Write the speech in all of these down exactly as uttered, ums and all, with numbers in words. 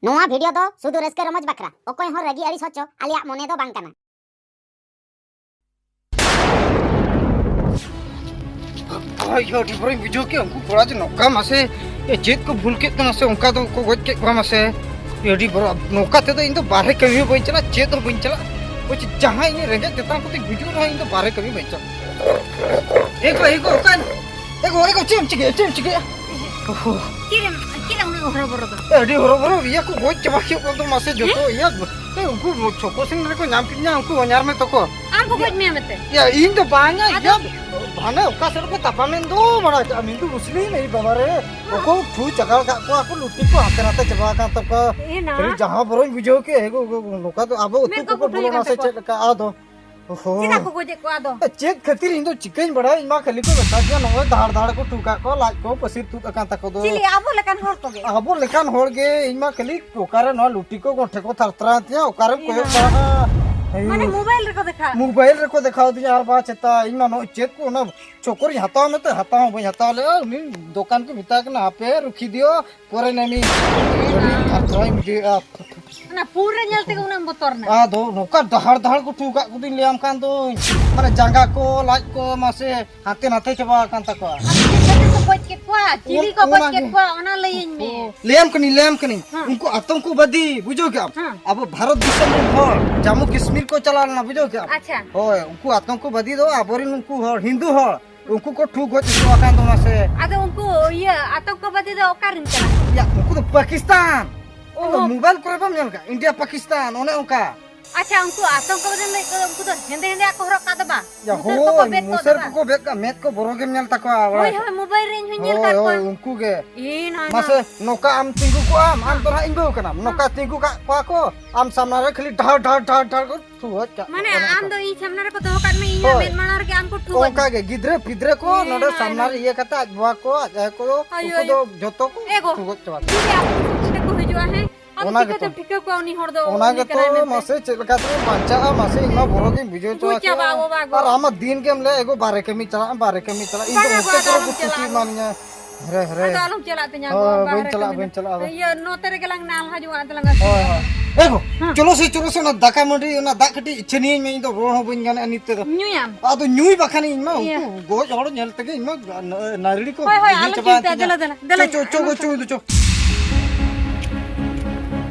ᱱᱚᱣᱟ ᱵᱷᱤᱰᱤᱭᱳ ᱫᱚ ᱥᱩᱫᱷᱩ ᱨᱟᱹᱥᱠᱟᱹ ᱨᱚᱢᱚᱡᱽ ᱵᱟᱠᱷᱨᱟ, ᱚᱠᱚᱭ ᱦᱚᱸ ᱨᱟᱹᱜᱤ ᱟᱹᱲᱤᱥ ᱦᱚᱪᱚ ᱟᱞᱮᱭᱟᱜ ᱢᱚᱱᱮ ᱫᱚ ᱵᱟᱝ ᱠᱟᱱᱟ᱾ ᱦᱳᱭ, ᱟᱹᱰᱤ ᱵᱚᱨᱚᱧ ᱵᱩᱡᱷᱟᱹᱣ ᱠᱮᱫ ᱩᱱᱠᱩ ᱠᱚᱲᱟ ᱡᱮ ᱱᱚᱝᱠᱟ ᱢᱟᱥᱮ, ᱮ, ᱪᱮᱫ ᱠᱚ ᱵᱷᱩᱞ ᱠᱮᱫ ᱠᱟᱱᱟ ᱥᱮ ᱚᱱᱠᱟ ᱫᱚ ᱠᱚ ᱜᱚᱡ ᱠᱮᱫ ᱠᱚᱣᱟ ᱢᱟᱥᱮ᱾ ᱟᱹᱰᱤ ᱵᱚᱨᱚ, ᱱᱚᱝᱠᱟ ᱛᱮᱫᱚ ᱤᱧ ᱫᱚ ᱵᱟᱨᱦᱮ ᱠᱟᱹᱢᱤ ᱦᱚᱸ ᱵᱟᱹᱧ ᱪᱟᱞᱟᱜᱼᱟ, ᱪᱮᱫ ᱦᱚᱸ ᱵᱟᱹᱧ ᱪᱟᱞᱟᱜᱼᱟ᱾ ᱵᱩᱡᱽ, ᱡᱟᱦᱟᱸ ᱤᱧ ᱨᱮᱸᱜᱮᱡ ᱛᱮᱛᱟᱝ ᱠᱚᱛᱮᱧ ᱜᱩᱡᱩᱜ ᱨᱮᱦᱚᱸ ᱤᱧ ᱫᱚ ᱵᱟᱨᱦᱮ ᱠᱟᱹᱢᱤ ᱵᱟᱹᱧ ᱪᱟᱞᱟᱜᱼᱟ᱾ ᱮ ᱜᱚ, ᱮ ᱜᱚ, ᱚᱠᱟᱭ, ᱮ ᱜᱚ, ᱮ ᱜᱚ, ᱪᱮᱫ ᱮᱢ ᱪᱤᱠᱟᱹᱭᱟ, ᱪᱮᱫ ᱮᱢ ᱪᱤᱠᱟᱹᱭᱟ? ᱚᱦᱚ᱾ ᱪᱮᱫ ᱮᱢ, ᱪᱮᱫ ᱮᱢ ᱩᱱᱟᱹᱜ ᱦᱚᱨᱚᱵᱚᱨᱚ ᱫᱚ? ᱮ, ᱟᱹᱰᱤ ᱦᱚᱨᱚᱵᱚᱨᱚ, ᱤᱭᱟᱹ ᱠᱚ ᱜᱚᱡ ᱪᱟᱵᱟ ᱠᱮᱫ ᱠᱚᱣᱟ ᱛᱚ ᱢᱟᱥᱮ ᱡᱚᱛᱚ, ᱦᱮᱸ? ᱤᱭᱟᱹ, ᱮ, ᱩᱱᱠᱩ ᱪᱷᱚᱠᱚ ᱥᱮᱱ ᱨᱮᱠᱚ ᱧᱟᱢ ᱠᱮᱫᱤᱧᱟ, ᱩᱱᱠᱩ ᱦᱚᱧᱦᱟᱨ ᱢᱮ ᱛᱟᱠᱚ᱾ ᱟᱨ ᱠᱚ ᱜᱚᱡ ᱢᱮᱭᱟ ᱢᱮᱱᱛᱮ? ᱤᱭᱟᱹ, ᱤᱧ ᱫᱚ ᱵᱟᱝᱟ, ᱟᱫᱚ? ᱤᱭᱟᱹ, ᱦᱟᱱᱮ ᱚᱠᱟ ᱥᱮᱫ ᱨᱮᱠᱚ ᱛᱟᱯᱟᱢᱮᱱ ᱫᱚ ᱵᱟᱲᱟ ᱠᱟᱜ ᱢᱮ, ᱤᱧ ᱫᱚ ᱢᱩᱥᱞᱤᱢ, ᱮᱭ ᱵᱟᱵᱟ ᱨᱮ, ᱚᱠᱚᱭ ᱴᱷᱩ ᱪᱟᱜᱟᱲ ᱠᱟᱜ ᱠᱚᱣᱟ ᱠᱚ, ᱞᱩᱴᱤ ᱠᱚ ᱦᱟᱱᱛᱮ ᱱᱟᱛᱮ ᱪᱟᱵᱟ ᱟᱠᱟᱱ ᱛᱟᱠᱚᱣᱟ᱾ ᱮ ᱱᱟ᱾ ᱟᱹᱰᱤ ᱡᱟᱦᱟᱸ ᱵᱚᱨᱚᱧ ᱵᱩᱡᱷᱟᱹᱣ ᱠᱮᱫ, ᱮ ᱜᱚ, ᱜᱚ, ᱜᱚ, ᱱᱚᱝᱠᱟ ᱫᱚ ᱟᱵᱚ ᱩᱛᱩ ᱢᱮᱫ ᱠᱚᱠᱚ ᱠᱚᱠᱚ ᱴᱷᱩᱭ ᱵᱚᱞᱚᱱᱟ ᱠᱟᱱ ᱥᱮ ᱛᱟᱠᱚᱣᱟ᱾ ᱪᱮᱫ ᱞᱮᱠᱟ? ᱟᱫᱚ ᱚᱦᱚ᱾ ᱪᱮᱫᱟᱜ ᱠᱚ ᱜᱚᱡᱮᱫ ᱠᱚᱣᱟ ᱟᱫᱚ? ᱪᱮᱫ ᱠᱷᱟᱹᱛᱤᱨ ᱤᱧ ᱫᱚ ᱪᱤᱠᱟᱹᱧ ᱵᱟᱲᱟᱭᱟ? ᱤᱧ ᱢᱟ ᱠᱷᱟᱹᱞᱤ ᱠᱚ ᱢᱮᱛᱟ ᱫᱤᱧᱟ, ᱱᱚᱜᱼᱚᱭ ᱫᱷᱟᱲ ᱫᱷᱟᱲ ᱠᱚ ᱴᱷᱩ ᱠᱟᱜ ᱠᱚᱣᱟ, ᱞᱟᱡ ᱠᱚ ᱯᱟᱹᱥᱤᱨ ᱛᱩᱫ ᱟᱠᱟᱱ ᱛᱟᱠᱚ ᱫᱚ᱾ ᱪᱤᱞᱤ? ᱟᱵᱚ ᱞᱮᱠᱟᱱ ᱦᱚᱲ ᱠᱚᱜᱮ? ᱟᱵᱚ ᱞᱮᱠᱟᱱ ᱦᱚᱲ ᱜᱮ᱾ ᱤᱧ ᱢᱟ ᱠᱷᱟᱹᱞᱤ ᱚᱠᱟᱨᱮ ᱱᱚᱣᱟ ᱞᱩᱴᱤ ᱠᱚ ᱜᱚᱱᱴᱷᱮ ᱠᱚ ᱛᱷᱟᱨ ᱛᱷᱟᱨᱟᱣ ᱛᱤᱧᱟ, ᱚᱠᱟᱨᱮᱢ ᱤᱧ ᱠᱚᱭᱚᱜ ᱦᱚᱸ᱾ ᱵᱟᱲᱟᱜᱼᱟ? ᱢᱟᱱᱮ ᱦᱮᱸ᱾ ᱢᱳᱵᱟᱭᱤᱞ ᱨᱮᱠᱚ ᱫᱮᱠᱷᱟᱣ᱾ ᱢᱳᱵᱟᱭᱤᱞ ᱨᱮᱠᱚ ᱫᱮᱠᱷᱟᱣ ᱫᱤᱧᱟ, ᱟᱨ ᱵᱟ ᱪᱮᱛᱟ ᱤᱧ ᱢᱟ ᱱᱚᱜᱼᱚᱭ ᱪᱮᱫ ᱠᱚ ᱚᱱᱟ ᱪᱚᱠᱚᱨᱤᱧ ᱦᱟᱛᱟᱣ ᱢᱮᱛᱮ ᱦᱟᱛᱟᱣ ᱦᱚᱸ ᱵᱟᱹᱧ ᱦᱟᱛᱟᱣ ᱞᱮᱜᱼᱟ᱾ ᱩᱱᱤ ᱫᱚᱠᱟᱱ ᱠᱚ ᱢᱮᱛᱟᱭ ᱠᱟᱱᱟ, "ᱦᱟᱯᱮ ᱨᱩᱠᱷᱤ ᱫᱤᱭᱳ, ᱯᱚᱨᱮ ᱱᱮᱢᱤ ᱟᱹᱰᱤ ᱛᱷᱟᱨ ᱛᱷᱟᱨᱟᱧ ᱵᱩᱡᱷᱟᱹᱣᱮᱫᱼᱟ᱾" ᱚᱱᱟ ᱯᱷᱳᱱ ᱨᱮ ᱧᱮᱞ ᱛᱮᱜᱮ ᱩᱱᱟᱹᱜ ᱮᱢ ᱵᱚᱛᱚᱨ ᱮᱱᱟ? ᱟᱫᱚ ᱱᱚᱝᱠᱟ ᱰᱟᱦᱟᱨ ᱰᱟᱦᱟᱨ ᱠᱚ ᱴᱷᱩ ᱠᱟᱜ ᱠᱚᱫᱚᱧ ᱞᱟᱹᱭᱟᱢ ᱠᱟᱱ ᱫᱚᱧ, ᱢᱟᱱᱮ ᱡᱟᱸᱜᱟ ᱠᱚ ᱞᱟᱡ ᱠᱚ ᱢᱟᱥᱮ ᱦᱟᱱᱛᱮ ᱱᱟᱛᱮ ᱪᱟᱵᱟ ᱟᱠᱟᱱ ᱛᱟᱠᱚᱣᱟ᱾ ᱟᱫᱚ ᱪᱮᱫ ᱞᱮᱠᱟ ᱠᱚ ᱜᱚᱡ ᱠᱮᱫ ᱠᱚᱣᱟ? ᱪᱤᱞᱤ ᱠᱚ ᱜᱚᱡ ᱚᱱᱟᱜᱮ᱾ ᱠᱮᱫ ᱠᱚᱣᱟ? ᱚᱱᱟ ᱞᱟᱹᱭᱟᱹᱧ ᱢᱮ᱾ ᱞᱟᱹᱭᱟᱢ ᱠᱟᱹᱱᱟᱹᱧ, ᱞᱟᱹᱭᱟᱢ ᱠᱟᱹᱱᱟᱹᱧ᱾ ᱦᱮᱸ᱾ ᱩᱱᱠᱩ ᱟᱛᱚᱝᱠᱚᱵᱟᱫᱤ, ᱵᱩᱡᱷᱟᱹᱣ ᱠᱮᱜᱼᱟᱢ? ᱦᱮᱸ᱾ ᱟᱵᱚ ᱵᱷᱟᱨᱚᱛ ᱫᱤᱥᱚᱢ ᱨᱮᱱ ᱦᱚᱲ ᱡᱟᱢᱢᱩ ᱠᱟᱥᱢᱤᱨ ᱠᱚ ᱪᱟᱞᱟᱣ ᱞᱮᱱᱟ, ᱵᱩᱡᱷᱟᱹᱣ ᱠᱮᱜᱼᱟᱢ? ᱟᱪᱪᱷᱟ᱾ ᱦᱳᱭ, ᱩᱱᱠᱩ ᱟᱛᱚᱝᱠᱚᱵᱟᱫᱤ ᱫᱚ ᱟᱵᱚᱨᱮᱱ ᱩᱱᱠᱩ ᱦᱚᱲ, ᱦᱤᱱᱫᱩ ᱦᱚᱲ, ᱩᱱᱠᱩ ᱠᱚ ᱴᱷᱩ ᱜᱚᱡ ᱦᱚᱪᱚ ᱟᱠᱟᱱ ᱫᱚ ᱢᱟᱥᱮ᱾ ᱟᱫᱚ ᱩᱱᱠᱩ ᱤᱭᱟᱹ ᱟᱛᱚᱝᱠᱚᱵᱟᱫᱤ ᱫᱚ ᱚᱠᱟ ᱨᱮᱱ ᱠᱟᱱᱟ ᱠᱚ? ᱭᱟ, ᱩᱱᱠᱩ ᱫᱚ ᱯᱟᱠᱤᱥᱛᱟᱱ᱾ ᱚ᱾ ᱩᱱᱠᱩ ᱫᱚ ᱢᱳᱵᱟᱭᱤᱞ ᱠᱚᱨᱮ ᱵᱟᱢ ᱧᱮᱞ ᱠᱟᱜ? ᱤᱱᱰᱤᱭᱟ ᱯᱟᱠᱤᱥᱛᱟᱱ, ᱚᱱᱮ ᱚᱱᱠᱟ᱾ ᱟᱪᱪᱷᱟ, ᱩᱱᱠᱩ ᱟᱛᱚᱝᱠᱚᱵᱟᱫᱤ ᱞᱟᱹᱭ ᱠᱚᱫᱚ ᱩᱱᱠᱩ ᱫᱚ ᱦᱮᱸᱫᱮ ᱦᱮᱸᱫᱮᱭᱟᱜ ᱠᱚ ᱦᱚᱨᱚᱜ ᱠᱟᱜ ᱫᱚ ᱵᱟ? ᱭᱟ, ᱢᱩᱥᱟᱹᱨ ᱠᱚᱠᱚ ᱦᱳᱭ, ᱵᱮᱫ ᱠᱚᱜ ᱢᱩᱥᱟᱹᱨ ᱫᱚ ᱵᱟ? ᱠᱚᱠᱚ ᱵᱮᱫ ᱠᱟᱜ, ᱢᱮᱫ ᱠᱚ ᱵᱚᱨᱚ ᱜᱮᱢ ᱧᱮᱞ ᱛᱟᱠᱚᱣᱟ᱾ ᱦᱳᱭ, ᱦᱳᱭ, ᱢᱳᱵᱟᱭᱤᱞ ᱨᱮ ᱤᱧ ᱦᱚᱧ ᱧᱮᱞ ᱦᱳᱭ, ᱠᱟᱜ ᱦᱳᱭ, ᱠᱚᱣᱟ᱾ ᱩᱱᱠᱩ ᱜᱮ᱾ ᱤ, ᱱᱟ, ᱢᱟᱥᱮ, ᱱᱟ᱾ ᱱᱚᱝᱠᱟ ᱟᱢ ᱛᱤᱸᱜᱩ ᱠᱚᱜ ᱟᱢ, ᱟᱢ ᱫᱚ ᱱᱟᱦᱟᱜ ᱤᱧ ᱵᱟᱹᱦᱩ ᱠᱟᱱᱟᱢ᱾ ᱦᱮᱸ᱾ ᱱᱚᱝᱠᱟ ᱛᱤᱸᱜᱩ ᱠᱟᱜ ᱠᱚᱣᱟ ᱠᱚ, ᱟᱢ ᱥᱟᱢᱱᱟ ᱨᱮ ᱠᱷᱟᱹᱞᱤ ᱰᱷᱟᱲ, ᱰᱷᱟᱲ, ᱰᱷᱟᱲ, ᱰᱷᱟᱲ ᱠᱚ ᱴᱷᱩ ᱜᱚᱡ ᱠᱟᱜ ᱢᱟᱱᱮ ᱠᱚᱣᱟ, ᱚᱱᱮ ᱟᱢ ᱚᱱᱠᱟ᱾ ᱫᱚ ᱤᱧ ᱥᱟᱢᱱᱟ ᱨᱮᱠᱚ ᱫᱚᱦᱚ ᱠᱟᱜ ᱢᱮ, ᱤᱧᱟᱹᱜ ᱦᱳᱭ᱾ ᱢᱮᱫ ᱢᱟᱲᱟᱝ ᱨᱮᱜᱮ ᱟᱢ ᱠᱚ ᱴᱷᱩ ᱜᱚᱡ ᱚᱱᱠᱟ ᱢᱮ᱾ ᱜᱮ, ᱜᱤᱫᱽᱨᱟᱹ ᱯᱤᱫᱽᱨᱟᱹ ᱠᱚ ᱦᱮᱸ, ᱱᱚᱰᱮ ᱱᱟ, ᱥᱟᱢᱱᱟ ᱱᱟ᱾ ᱨᱮ ᱤᱭᱟᱹ ᱠᱟᱛᱮ ᱟᱡ ᱵᱟᱵᱟ ᱠᱚ, ᱟᱡ ᱟᱭᱳ ᱠᱚ, ᱟᱭᱳ, ᱩᱱᱠᱩ ᱫᱚ ᱟᱭᱳ᱾ ᱡᱚᱛᱚ ᱠᱚ ᱮ ᱜᱚ, ᱴᱷᱩ ᱜᱚᱡ ᱪᱟᱵᱟ ᱠᱚᱣᱟ᱾ ᱡᱩᱫᱤ ᱟᱵᱚ ᱫᱤᱥᱚᱢ ᱠᱚᱛᱮ ᱠᱚ ᱦᱤᱡᱩᱜᱼᱟ, ᱦᱮᱸ? ᱟᱢ ᱚᱱᱟ ᱪᱤᱠᱟᱹᱛᱮᱢ ᱜᱮᱛᱚ᱾ ᱴᱷᱤᱠᱟᱹ ᱠᱚᱣᱟ ᱩᱱᱤ ᱦᱚᱲ ᱫᱚ ᱚᱱᱟ ᱩᱱᱤ ᱜᱮᱛᱚ ᱠᱟᱱᱟᱭ ᱢᱮᱱᱛᱮ? ᱢᱟᱥᱮ ᱪᱮᱫ ᱞᱮᱠᱟ ᱛᱮᱵᱚᱱ ᱵᱟᱧᱪᱟᱜᱼᱟ, ᱢᱟᱥᱮ ᱤᱧ ᱢᱟ ᱵᱚᱨᱚ ᱜᱤᱧ ᱵᱩᱡᱷᱟᱹᱣ ᱵᱩᱡᱽ ᱪᱟᱵᱟ ᱪᱟᱵᱟ ᱠᱮᱫᱼᱟ᱾ ᱵᱟᱵᱟ ᱜᱚ᱾ ᱟᱨ ᱟᱢ ᱢᱟ ᱫᱤᱱ ᱜᱮᱢ ᱞᱟᱹᱭᱟ, "ᱮᱜᱳ, ᱵᱟᱨᱦᱮ ᱠᱟᱹᱢᱤ ᱪᱟᱞᱟᱜ ᱟᱢ, ᱵᱟᱨᱦᱮ ᱠᱟᱹᱢᱤ ᱪᱟᱞᱟᱜ ᱟᱢ᱾" ᱤᱧ ᱫᱚ ᱵᱟᱝᱟ ᱜᱚ, ᱚᱱᱛᱮ ᱟᱫᱚ ᱠᱚᱨᱮ ᱟᱞᱚᱢ ᱠᱚ ᱪᱩᱴᱤ ᱪᱟᱞᱟᱜᱼᱟ ᱜᱚ᱾ ᱮᱢᱟᱱᱤᱧᱟ᱾ ᱦᱮᱨᱮ, ᱦᱮᱨᱮ᱾ ᱟᱫᱚ ᱟᱞᱚᱢ ᱪᱟᱞᱟᱜ ᱛᱤᱧᱟ ᱦᱳᱭ, ᱜᱚ, ᱵᱟᱹᱧ ᱵᱟᱦᱨᱮ ᱪᱟᱞᱟᱜᱼᱟ, ᱠᱟᱹᱢᱤ ᱵᱟᱹᱧ ᱫᱚ᱾ ᱪᱟᱞᱟᱜᱼᱟ, ᱵᱟᱹᱧ ᱤᱭᱟᱹ, ᱱᱚᱛᱮ ᱨᱮᱜᱮ ᱞᱟᱝ ᱱᱟᱞᱦᱟ ᱡᱚᱝᱟᱜᱼᱟ, ᱫᱮᱞᱟᱝ ᱟᱹᱛᱩ ᱦᱳᱭ, ᱫᱚ᱾ ᱦᱳᱭ᱾ ᱮ ᱜᱚ, ᱦᱮᱸ᱾ ᱪᱚᱞᱚ ᱥᱮ, ᱪᱚᱞᱚ ᱥᱮ, ᱚᱱᱟ ᱫᱟᱠᱟ ᱢᱟᱹᱰᱤ, ᱚᱱᱟ ᱫᱟᱜ ᱠᱟᱹᱴᱤᱡ ᱪᱷᱟᱹᱱᱤᱭᱟᱹᱧ ᱢᱮ, ᱤᱧ ᱫᱚ ᱨᱚᱲ ᱦᱚᱸ ᱵᱟᱹᱧ ᱜᱟᱱᱮᱫᱼᱟ ᱱᱤᱛ ᱛᱮᱫᱚ᱾ ᱧᱩᱭᱟᱢ? ᱟᱫᱚ ᱧᱩᱭ ᱵᱟᱠᱷᱟᱱ ᱤᱧ ᱢᱟ ᱤᱭᱟᱹ᱾ ᱩᱱᱠᱩ ᱜᱚᱡ ᱦᱚᱲ ᱧᱮᱞ ᱛᱮᱜᱮ ᱤᱧ ᱢᱟ ᱱᱟ-, ᱱᱟᱹᱨᱲᱤ ᱠᱚ ᱦᱳᱭ, ᱦᱳᱭ, ᱵᱤᱞᱤ ᱟᱞᱚᱢ ᱪᱟᱵᱟᱭᱮᱱ ᱪᱤᱱᱛᱟᱹᱜᱼᱟ, ᱛᱤᱧᱟ᱾ ᱫᱮᱞᱟ, ᱫᱮᱞᱟ, ᱫᱮᱞᱟ, ᱪᱚ, ᱪᱚ, ᱪᱚ, ᱟᱞᱚᱢ ᱪᱚ, ᱪᱚ, ᱪᱚ᱾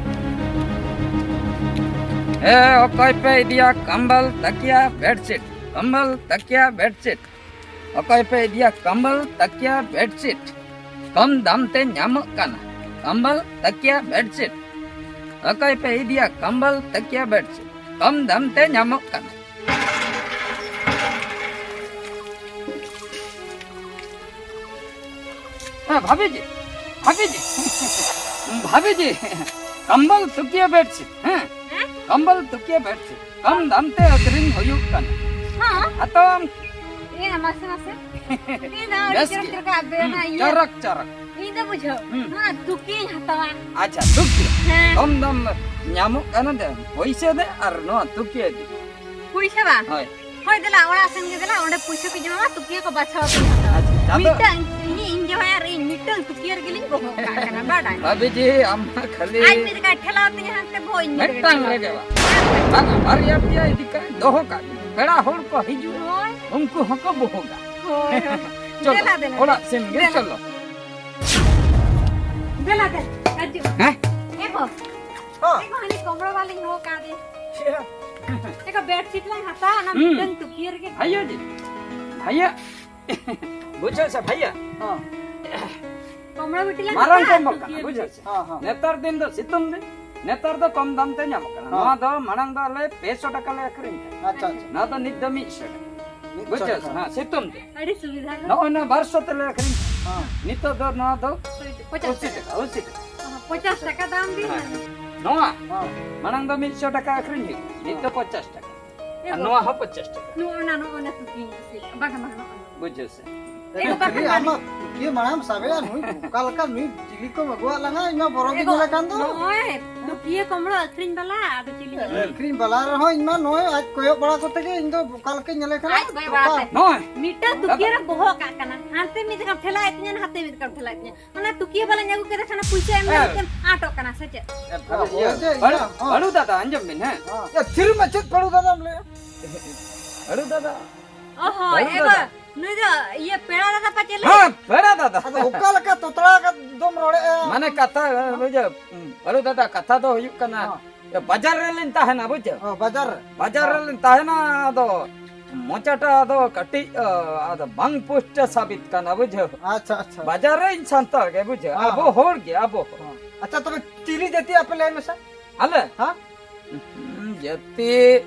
ᱮ, ᱚᱠᱚᱭ ᱯᱮ ᱤᱫᱤᱭᱟ ᱠᱟᱢᱵᱟᱞ, ᱛᱟᱠᱤᱭᱟ, ᱵᱮᱰᱥᱤᱴ? ᱠᱟᱢᱵᱟᱞ, ᱛᱟᱠᱤᱭᱟ, ᱵᱮᱰᱥᱤᱴ᱾ ᱚᱠᱚᱭ ᱯᱮ ᱤᱫᱤᱭᱟ ᱠᱟᱢᱵᱟᱞ, ᱛᱟᱠᱤᱭᱟ, ᱵᱮᱰᱥᱤᱴ? ᱠᱚᱢ ᱫᱟᱢ ᱛᱮ ᱧᱟᱢᱚᱜ ᱠᱟᱱᱟ᱾ ᱠᱟᱢᱵᱟᱞ, ᱛᱟᱠᱤᱭᱟ, ᱵᱮᱰᱥᱤᱴ᱾ ᱚᱠᱚᱭ ᱯᱮ ᱤᱫᱤᱭᱟ ᱠᱟᱢᱵᱟᱞ, ᱛᱟᱠᱤᱭᱟ, ᱵᱮᱰᱥᱤᱴ? ᱠᱚᱢ ᱫᱟᱢ ᱛᱮ ᱧᱟᱢᱚᱜ ᱠᱟᱱᱟ᱾ ᱦᱮᱸ, ᱵᱷᱟᱵᱤ ᱡᱤ, ᱵᱷᱟᱵᱤ ᱡᱤ, ᱵᱷᱟᱵᱤ ᱡᱤ, ᱠᱟᱢᱵᱟᱞ ᱛᱩᱠᱤᱭᱟ ᱵᱮᱰᱥᱤᱴ, ᱦᱮᱸ? ᱦᱮᱸ? ᱠᱟᱢᱵᱟᱞ ᱛᱩᱠᱤᱭᱟ ᱵᱮᱰᱥᱤᱴ᱾ ᱠᱚᱢ ᱫᱟᱢ ᱛᱮ ᱟᱹᱠᱷᱨᱤᱧ ᱦᱩᱭᱩᱜ ᱠᱟᱱᱟ᱾ ᱦᱮᱸ? ᱦᱟᱛᱟᱣᱟᱢ? ᱤᱭᱟᱹ, ᱢᱟᱥᱮ, ᱢᱟᱥᱮ᱾ ᱤᱧ ᱫᱚ ᱟᱹᱰᱤ ᱵᱮᱥ ᱪᱚᱨᱚᱠ ᱜᱮ᱾ ᱪᱚᱨᱚᱠ ᱟᱜ ᱵᱮ-, ᱦᱩᱸ, ᱚᱱᱟ ᱤᱭᱟᱹ᱾ ᱪᱚᱨᱚᱠ, ᱪᱚᱨᱚᱠ᱾ ᱤᱧ ᱫᱚ ᱵᱩᱡᱷᱟᱹᱣ᱾ ᱦᱩᱸ᱾ ᱱᱚᱣᱟ ᱛᱩᱠᱤᱧ ᱦᱟᱛᱟᱣᱟ᱾ ᱟᱪᱪᱷᱟ, ᱛᱩᱠᱤ᱾ ᱦᱮᱸ᱾ ᱠᱚᱢ ᱫᱟᱢ ᱧᱟᱢᱚᱜ ᱠᱟᱱᱟ ᱫᱮ, ᱯᱩᱭᱥᱟᱹ ᱫᱮ ᱟᱨ ᱱᱚᱣᱟ ᱛᱩᱠᱤ ᱤᱫᱤ᱾ ᱯᱩᱭᱥᱟᱹ ᱵᱟᱝ? ᱦᱳᱭ᱾ ᱦᱳᱭ, ᱫᱮᱞᱟ, ᱚᱲᱟᱜ ᱥᱮᱱ ᱜᱮ ᱫᱮᱞᱟ, ᱚᱸᱰᱮ ᱯᱩᱭᱥᱟᱹ ᱠᱚ ᱡᱚᱢᱟ, ᱛᱩᱠᱤᱭᱟᱹ ᱠᱚ ᱵᱟᱪᱷᱟᱣ ᱠᱚᱧ ᱦᱟᱛᱟᱣᱟ᱾ ᱟᱪᱪᱷᱟ, ᱟᱫᱚ ᱢᱤᱫᱴᱟᱝ, ᱤᱧ, ᱤᱧ ᱡᱟᱶᱟᱭ ᱟᱨ ᱤᱧ ᱢᱤᱫᱴᱟᱝ ᱛᱩᱠᱤᱭᱟᱹ ᱨᱮᱜᱮ ᱞᱤᱧ ᱜᱚᱦᱚ ᱠᱟᱜ ᱠᱟᱱᱟ, ᱵᱟᱰᱟᱭ? ᱵᱷᱟᱵᱤ ᱡᱤ, ᱟᱢ ᱢᱟ ᱠᱷᱟᱹᱞᱤ ᱟᱡ ᱢᱤᱫ ᱡᱟᱭᱜᱟᱭ ᱴᱷᱮᱞᱟᱣ ᱛᱤᱧᱟ ᱦᱟᱱᱛᱮ ᱵᱚᱦᱚᱜ, ᱤᱧ ᱢᱤᱫ ᱡᱟᱭᱜᱟᱭ ᱢᱤᱫᱴᱟᱝ ᱴᱷᱮᱞᱟᱣ ᱨᱮᱜᱮ ᱛᱤᱧᱟ᱾ ᱵᱟᱝ, ᱵᱟᱝ, ᱵᱟᱨᱭᱟ ᱯᱮᱭᱟ ᱤᱫᱤ ᱠᱟᱜ ᱫᱚᱦᱚ ᱠᱟᱜ ᱢᱮ᱾ ᱯᱮᱲᱟ ᱦᱚᱲ ᱠᱚ ᱦᱤᱡᱩᱜᱼᱟ, ᱦᱳᱭ᱾ ᱩᱱᱠᱩ ᱦᱚᱸᱠᱚ ᱵᱚᱦᱚᱜᱟ᱾ ᱦᱳᱭ, ᱦᱳᱭ᱾ ᱪᱚᱞᱚ, ᱫᱮᱞᱟ, ᱫᱮᱞᱟ, ᱚᱲᱟᱜ ᱥᱮᱱ ᱜᱮ ᱫᱮᱞᱟ᱾ ᱪᱚᱞᱚ᱾ ᱫᱮᱞᱟ, ᱫᱮᱞᱟ, ᱦᱤᱡᱩᱜ ᱢᱮ᱾ ᱦᱮᱸ? ᱮ ᱜᱚ, ᱦᱚᱸ᱾ ᱮ ᱜᱚ, ᱦᱟᱹᱱᱤ ᱠᱚᱢᱲᱚ ᱵᱟᱞᱤᱧ ᱦᱚᱦᱚ ᱠᱟᱫᱮ᱾ ᱪᱮᱫ? ᱮ ᱜᱚ, ᱵᱮᱰᱥᱤᱴ ᱞᱟᱝ ᱦᱟᱛᱟᱣᱟ, ᱚᱱᱟ ᱦᱩᱸ᱾ ᱢᱤᱫᱴᱟᱝ ᱛᱩᱠᱤᱭᱟᱹ ᱨᱮᱜᱮ᱾ ᱵᱷᱟᱭᱭᱟ ᱡᱤ, ᱵᱷᱟᱭᱭᱟ᱾ ᱵᱩᱡᱷᱟᱹᱣ ᱥᱮ ᱵᱷᱟᱭᱭᱟ? ᱦᱚᱸ᱾ ᱠᱚᱢᱲᱚ ᱵᱤᱴᱤ ᱞᱟᱝ ᱢᱟᱨᱟᱝ ᱦᱟᱛᱟᱣᱟ, ᱠᱚᱢ ᱵᱟᱠᱟ, ᱛᱩᱠᱤᱭᱟᱹ ᱵᱩᱡᱷᱟᱹᱣ ᱨᱮᱜᱮ᱾ ᱥᱮ? ᱦᱚᱸ, ᱦᱚᱸ᱾ ᱱᱮᱛᱟᱨ ᱫᱤᱱ ᱫᱚ ᱥᱤᱛᱩᱝ ᱫᱤᱱ, ᱱᱮᱛᱟᱨ ᱫᱚ ᱠᱚᱢ ᱫᱟᱢ ᱛᱮ ᱧᱟᱢᱚᱜ ᱠᱟᱱᱟ᱾ ᱦᱚᱸ᱾ ᱱᱚᱣᱟ ᱫᱚ ᱢᱟᱲᱟᱝ ᱫᱚ ᱟᱞᱮ ᱯᱮ ᱥᱚ ᱴᱟᱠᱟ ᱞᱮ ᱟᱹᱠᱷᱨᱤᱧ ᱛᱟᱦᱮᱸᱫ᱾ ᱟᱪᱪᱷᱟ, ᱟᱪᱪᱷᱟ᱾ ᱱᱚᱣᱟ ᱫᱚ ᱱᱤᱛ ᱫᱚ ᱢᱤᱫ ᱥᱚ ᱴᱟᱠᱟ᱾ ᱢᱤᱫ ᱥᱚ ᱵᱩᱡᱷᱟᱹᱣ ᱥᱮ? ᱴᱟᱠᱟ᱾ ᱦᱮᱸ, ᱥᱤᱛᱩᱝ ᱫᱤᱱ᱾ ᱟᱹᱰᱤ ᱥᱩᱵᱤᱫᱷᱟ ᱠᱟᱱᱟ᱾ ᱱᱚᱜᱼᱚᱭ ᱱᱚᱣᱟ ᱵᱟᱨ ᱥᱚ ᱛᱮᱞᱮ ᱟᱹᱠᱷᱨᱤᱧ ᱛᱟᱦᱮᱸᱫ᱾ ᱦᱚᱸ᱾ ᱱᱤᱛᱚᱜ ᱫᱚ ᱱᱚᱣᱟ ᱫᱚ ᱯᱚᱪᱟᱥ ᱚᱥᱤ ᱴᱟᱠᱟ᱾ ᱴᱟᱠᱟ, ᱚᱥᱤ ᱴᱟᱠᱟ᱾ ᱚ, ᱯᱚᱪᱟᱥ ᱴᱟᱠᱟ ᱫᱟᱢ ᱵᱤᱱ ᱦᱮᱸ᱾ ᱢᱮᱱᱟ᱾ ᱱᱚᱣᱟ ᱦᱚᱸ᱾ ᱢᱟᱲᱟᱝ ᱫᱚ ᱢᱤᱫ ᱥᱚ ᱴᱟᱠᱟ ᱟᱹᱠᱷᱨᱤᱧ ᱦᱩᱭᱩᱜ, ᱱᱤᱛ ᱫᱚ ᱦᱚᱸ᱾ ᱯᱚᱪᱟᱥ ᱴᱟᱠᱟ᱾ ᱮ ᱟᱨ ᱵᱟᱵᱟ᱾ ᱱᱚᱣᱟ ᱦᱚᱸ ᱯᱚᱪᱟᱥ ᱴᱟᱠᱟ᱾ ᱱᱚᱜᱼᱚ ᱱᱟ, ᱱᱚᱜᱼᱚ ᱱᱟ ᱛᱩᱠᱤ ᱠᱩᱥᱤᱭᱟᱜᱼᱟ᱾ ᱵᱟᱝᱟ, ᱵᱟᱝᱟ, ᱱᱚᱜᱼᱚ ᱱᱟ᱾ ᱵᱩᱡᱷᱟᱹᱣ ᱥᱮ? ᱮ ᱵᱟᱠᱷᱟᱱ ᱟᱢᱟᱜ ᱛᱩᱠᱤᱭᱟᱹ ᱢᱟᱲᱟᱝ ᱥᱟᱵᱮᱭᱟ, ᱱᱩᱭ ᱚᱠᱟ ᱞᱮᱠᱟ ᱱᱩᱭ ᱪᱤᱞᱤ ᱠᱚᱢ ᱟᱹᱜᱩᱣᱟᱜ ᱞᱟᱝᱟ, ᱤᱧ ᱢᱟ ᱵᱚᱨᱚ ᱜᱮ ᱮ ᱜᱚ-, ᱧᱮᱞᱮ ᱠᱟᱱ ᱫᱚ᱾ ᱱᱚᱜᱼᱚᱭ ᱛᱩᱠᱤᱭᱟᱹ ᱠᱚᱢᱲᱚ ᱟᱹᱠᱷᱨᱤᱧ ᱵᱟᱞᱟ, ᱟᱫᱚ ᱪᱤᱞᱤ ᱠᱟᱱᱟ? ᱟᱹᱠᱷᱨᱤᱧ ᱵᱟᱞᱟ ᱨᱮᱦᱚᱸ ᱤᱧ ᱢᱟ ᱱᱚᱜᱼᱚᱭ ᱟᱡ ᱠᱚᱭᱚᱜ ᱵᱟᱲᱟ ᱠᱚᱛᱮ ᱜᱮ ᱤᱧ ᱫᱚ ᱚᱠᱟ ᱞᱮᱠᱟᱧ ᱧᱮᱞᱮ ᱠᱟᱱᱟ᱾ ᱟᱡ ᱠᱚᱭᱚᱜ ᱚᱠᱟ ᱵᱟᱲᱟ ᱛᱮ᱾ ᱱᱚᱜᱼᱚᱭ᱾ ᱢᱤᱫᱴᱟᱝ ᱛᱩᱠᱤᱭᱟᱹ ᱨᱮ ᱵᱚᱦᱚᱜ ᱠᱟᱜ ᱠᱟᱱᱟ, ᱦᱟᱱᱛᱮ ᱢᱤᱫ ᱫᱷᱟᱣ ᱴᱷᱮᱞᱟᱭᱮᱫ ᱛᱤᱧᱟᱹ, ᱱᱟᱛᱮ ᱢᱤᱫ ᱫᱷᱟᱣ ᱴᱷᱮᱞᱟᱭᱮᱫ ᱛᱤᱧᱟᱹ᱾ ᱚᱱᱟ ᱛᱩᱠᱤᱭᱟᱹ ᱵᱟᱞᱟᱧ ᱟᱹᱜᱩ ᱠᱮᱫᱮ ᱠᱷᱟᱱ ᱯᱩᱭᱥᱟᱹ ᱮᱢ ᱮ᱾ ᱢᱮᱱᱛᱮ ᱟᱴᱚᱜ ᱠᱟᱱᱟ ᱥᱮ ᱪᱮᱫ? ᱟᱫᱚ ᱦᱳᱭ, ᱤᱭᱟᱹ, ᱦᱳᱭ, ᱵᱟᱹᱲᱩ-, ᱦᱳᱭ᱾ ᱵᱟᱹᱲᱩ ᱫᱟᱫᱟ, ᱟᱸᱡᱚᱢ ᱵᱤᱱ, ᱦᱮᱸ? ᱦᱮᱸ᱾ ᱭᱟ, ᱛᱷᱤᱨ ᱢᱮ, ᱪᱮᱫ ᱵᱟᱹᱲᱩ ᱫᱟᱫᱟᱢ ᱞᱟᱹᱭᱟ? ᱵᱟᱹᱲᱩ ᱫᱟᱫᱟ᱾ ᱚ ᱦᱚᱸ, ᱵᱟᱹᱲᱩ ᱮ ᱜᱚ, ᱫᱟᱫᱟ᱾ ᱱᱩᱭ ᱫᱚ ᱤᱭᱟᱹ ᱯᱮᱲᱟ ᱫᱟᱫᱟ ᱯᱟᱪᱮ ᱞᱟᱹᱭ? ᱦᱮᱸ, ᱯᱮᱲᱟ ᱫᱟᱫᱟ᱾ ᱟᱫᱚ ᱚᱠᱟ ᱞᱮᱠᱟ ᱛᱚᱛᱲᱟ ᱠᱟᱛᱮᱢ ᱨᱚᱲᱮᱫᱼᱟ? ᱢᱟᱱᱮ ᱠᱟᱛᱷᱟ, ᱵᱩᱡᱷᱟᱹᱣ, ᱵᱟᱹᱲᱩ ᱫᱟᱫᱟ, ᱠᱟᱛᱷᱟ ᱫᱚ ᱦᱩᱭᱩᱜ ᱠᱟᱱᱟ, ᱦᱮᱸ᱾ ᱵᱟᱡᱟᱨ ᱨᱮᱞᱤᱧ ᱛᱟᱦᱮᱱᱟ, ᱵᱩᱡᱷᱟᱹᱣ? ᱚ, ᱵᱟᱡᱟᱨ ᱨᱮ? ᱵᱟᱡᱟᱨ ᱦᱮᱸ᱾ ᱨᱮᱞᱤᱧ ᱛᱟᱦᱮᱱᱟ, ᱟᱫᱚ ᱢᱚᱪᱟᱴᱟ ᱟᱫᱚ ᱠᱟᱹᱴᱤᱡ, ᱟ, ᱟᱫᱚ ᱵᱟᱝ ᱯᱩᱥᱴᱟᱹ ᱥᱟᱵᱤᱛ ᱠᱟᱱᱟ, ᱵᱩᱡᱷᱟᱹᱣ? ᱟᱪᱪᱷᱟ, ᱟᱪᱪᱷᱟ᱾ ᱵᱟᱡᱟᱨ ᱨᱮ ᱤᱧ ᱥᱟᱱᱛᱟᱲ ᱜᱮ, ᱵᱩᱡᱷᱟᱹᱣ? ᱦᱮᱸ, ᱟᱵᱚ ᱦᱮᱸ᱾ ᱦᱚᱲ ᱜᱮ, ᱟᱵᱚ ᱦᱚᱲ᱾ ᱦᱮᱸ᱾ ᱟᱪᱪᱷᱟ, ᱛᱚᱵᱮ ᱪᱤᱞᱤ ᱡᱟᱹᱛᱤ ᱟᱯᱮ ᱞᱟᱹᱭ ᱢᱮᱥᱮ? ᱟᱞᱮ? ᱦᱮᱸ? ᱦᱩᱸ, ᱡᱟᱹᱛᱤ,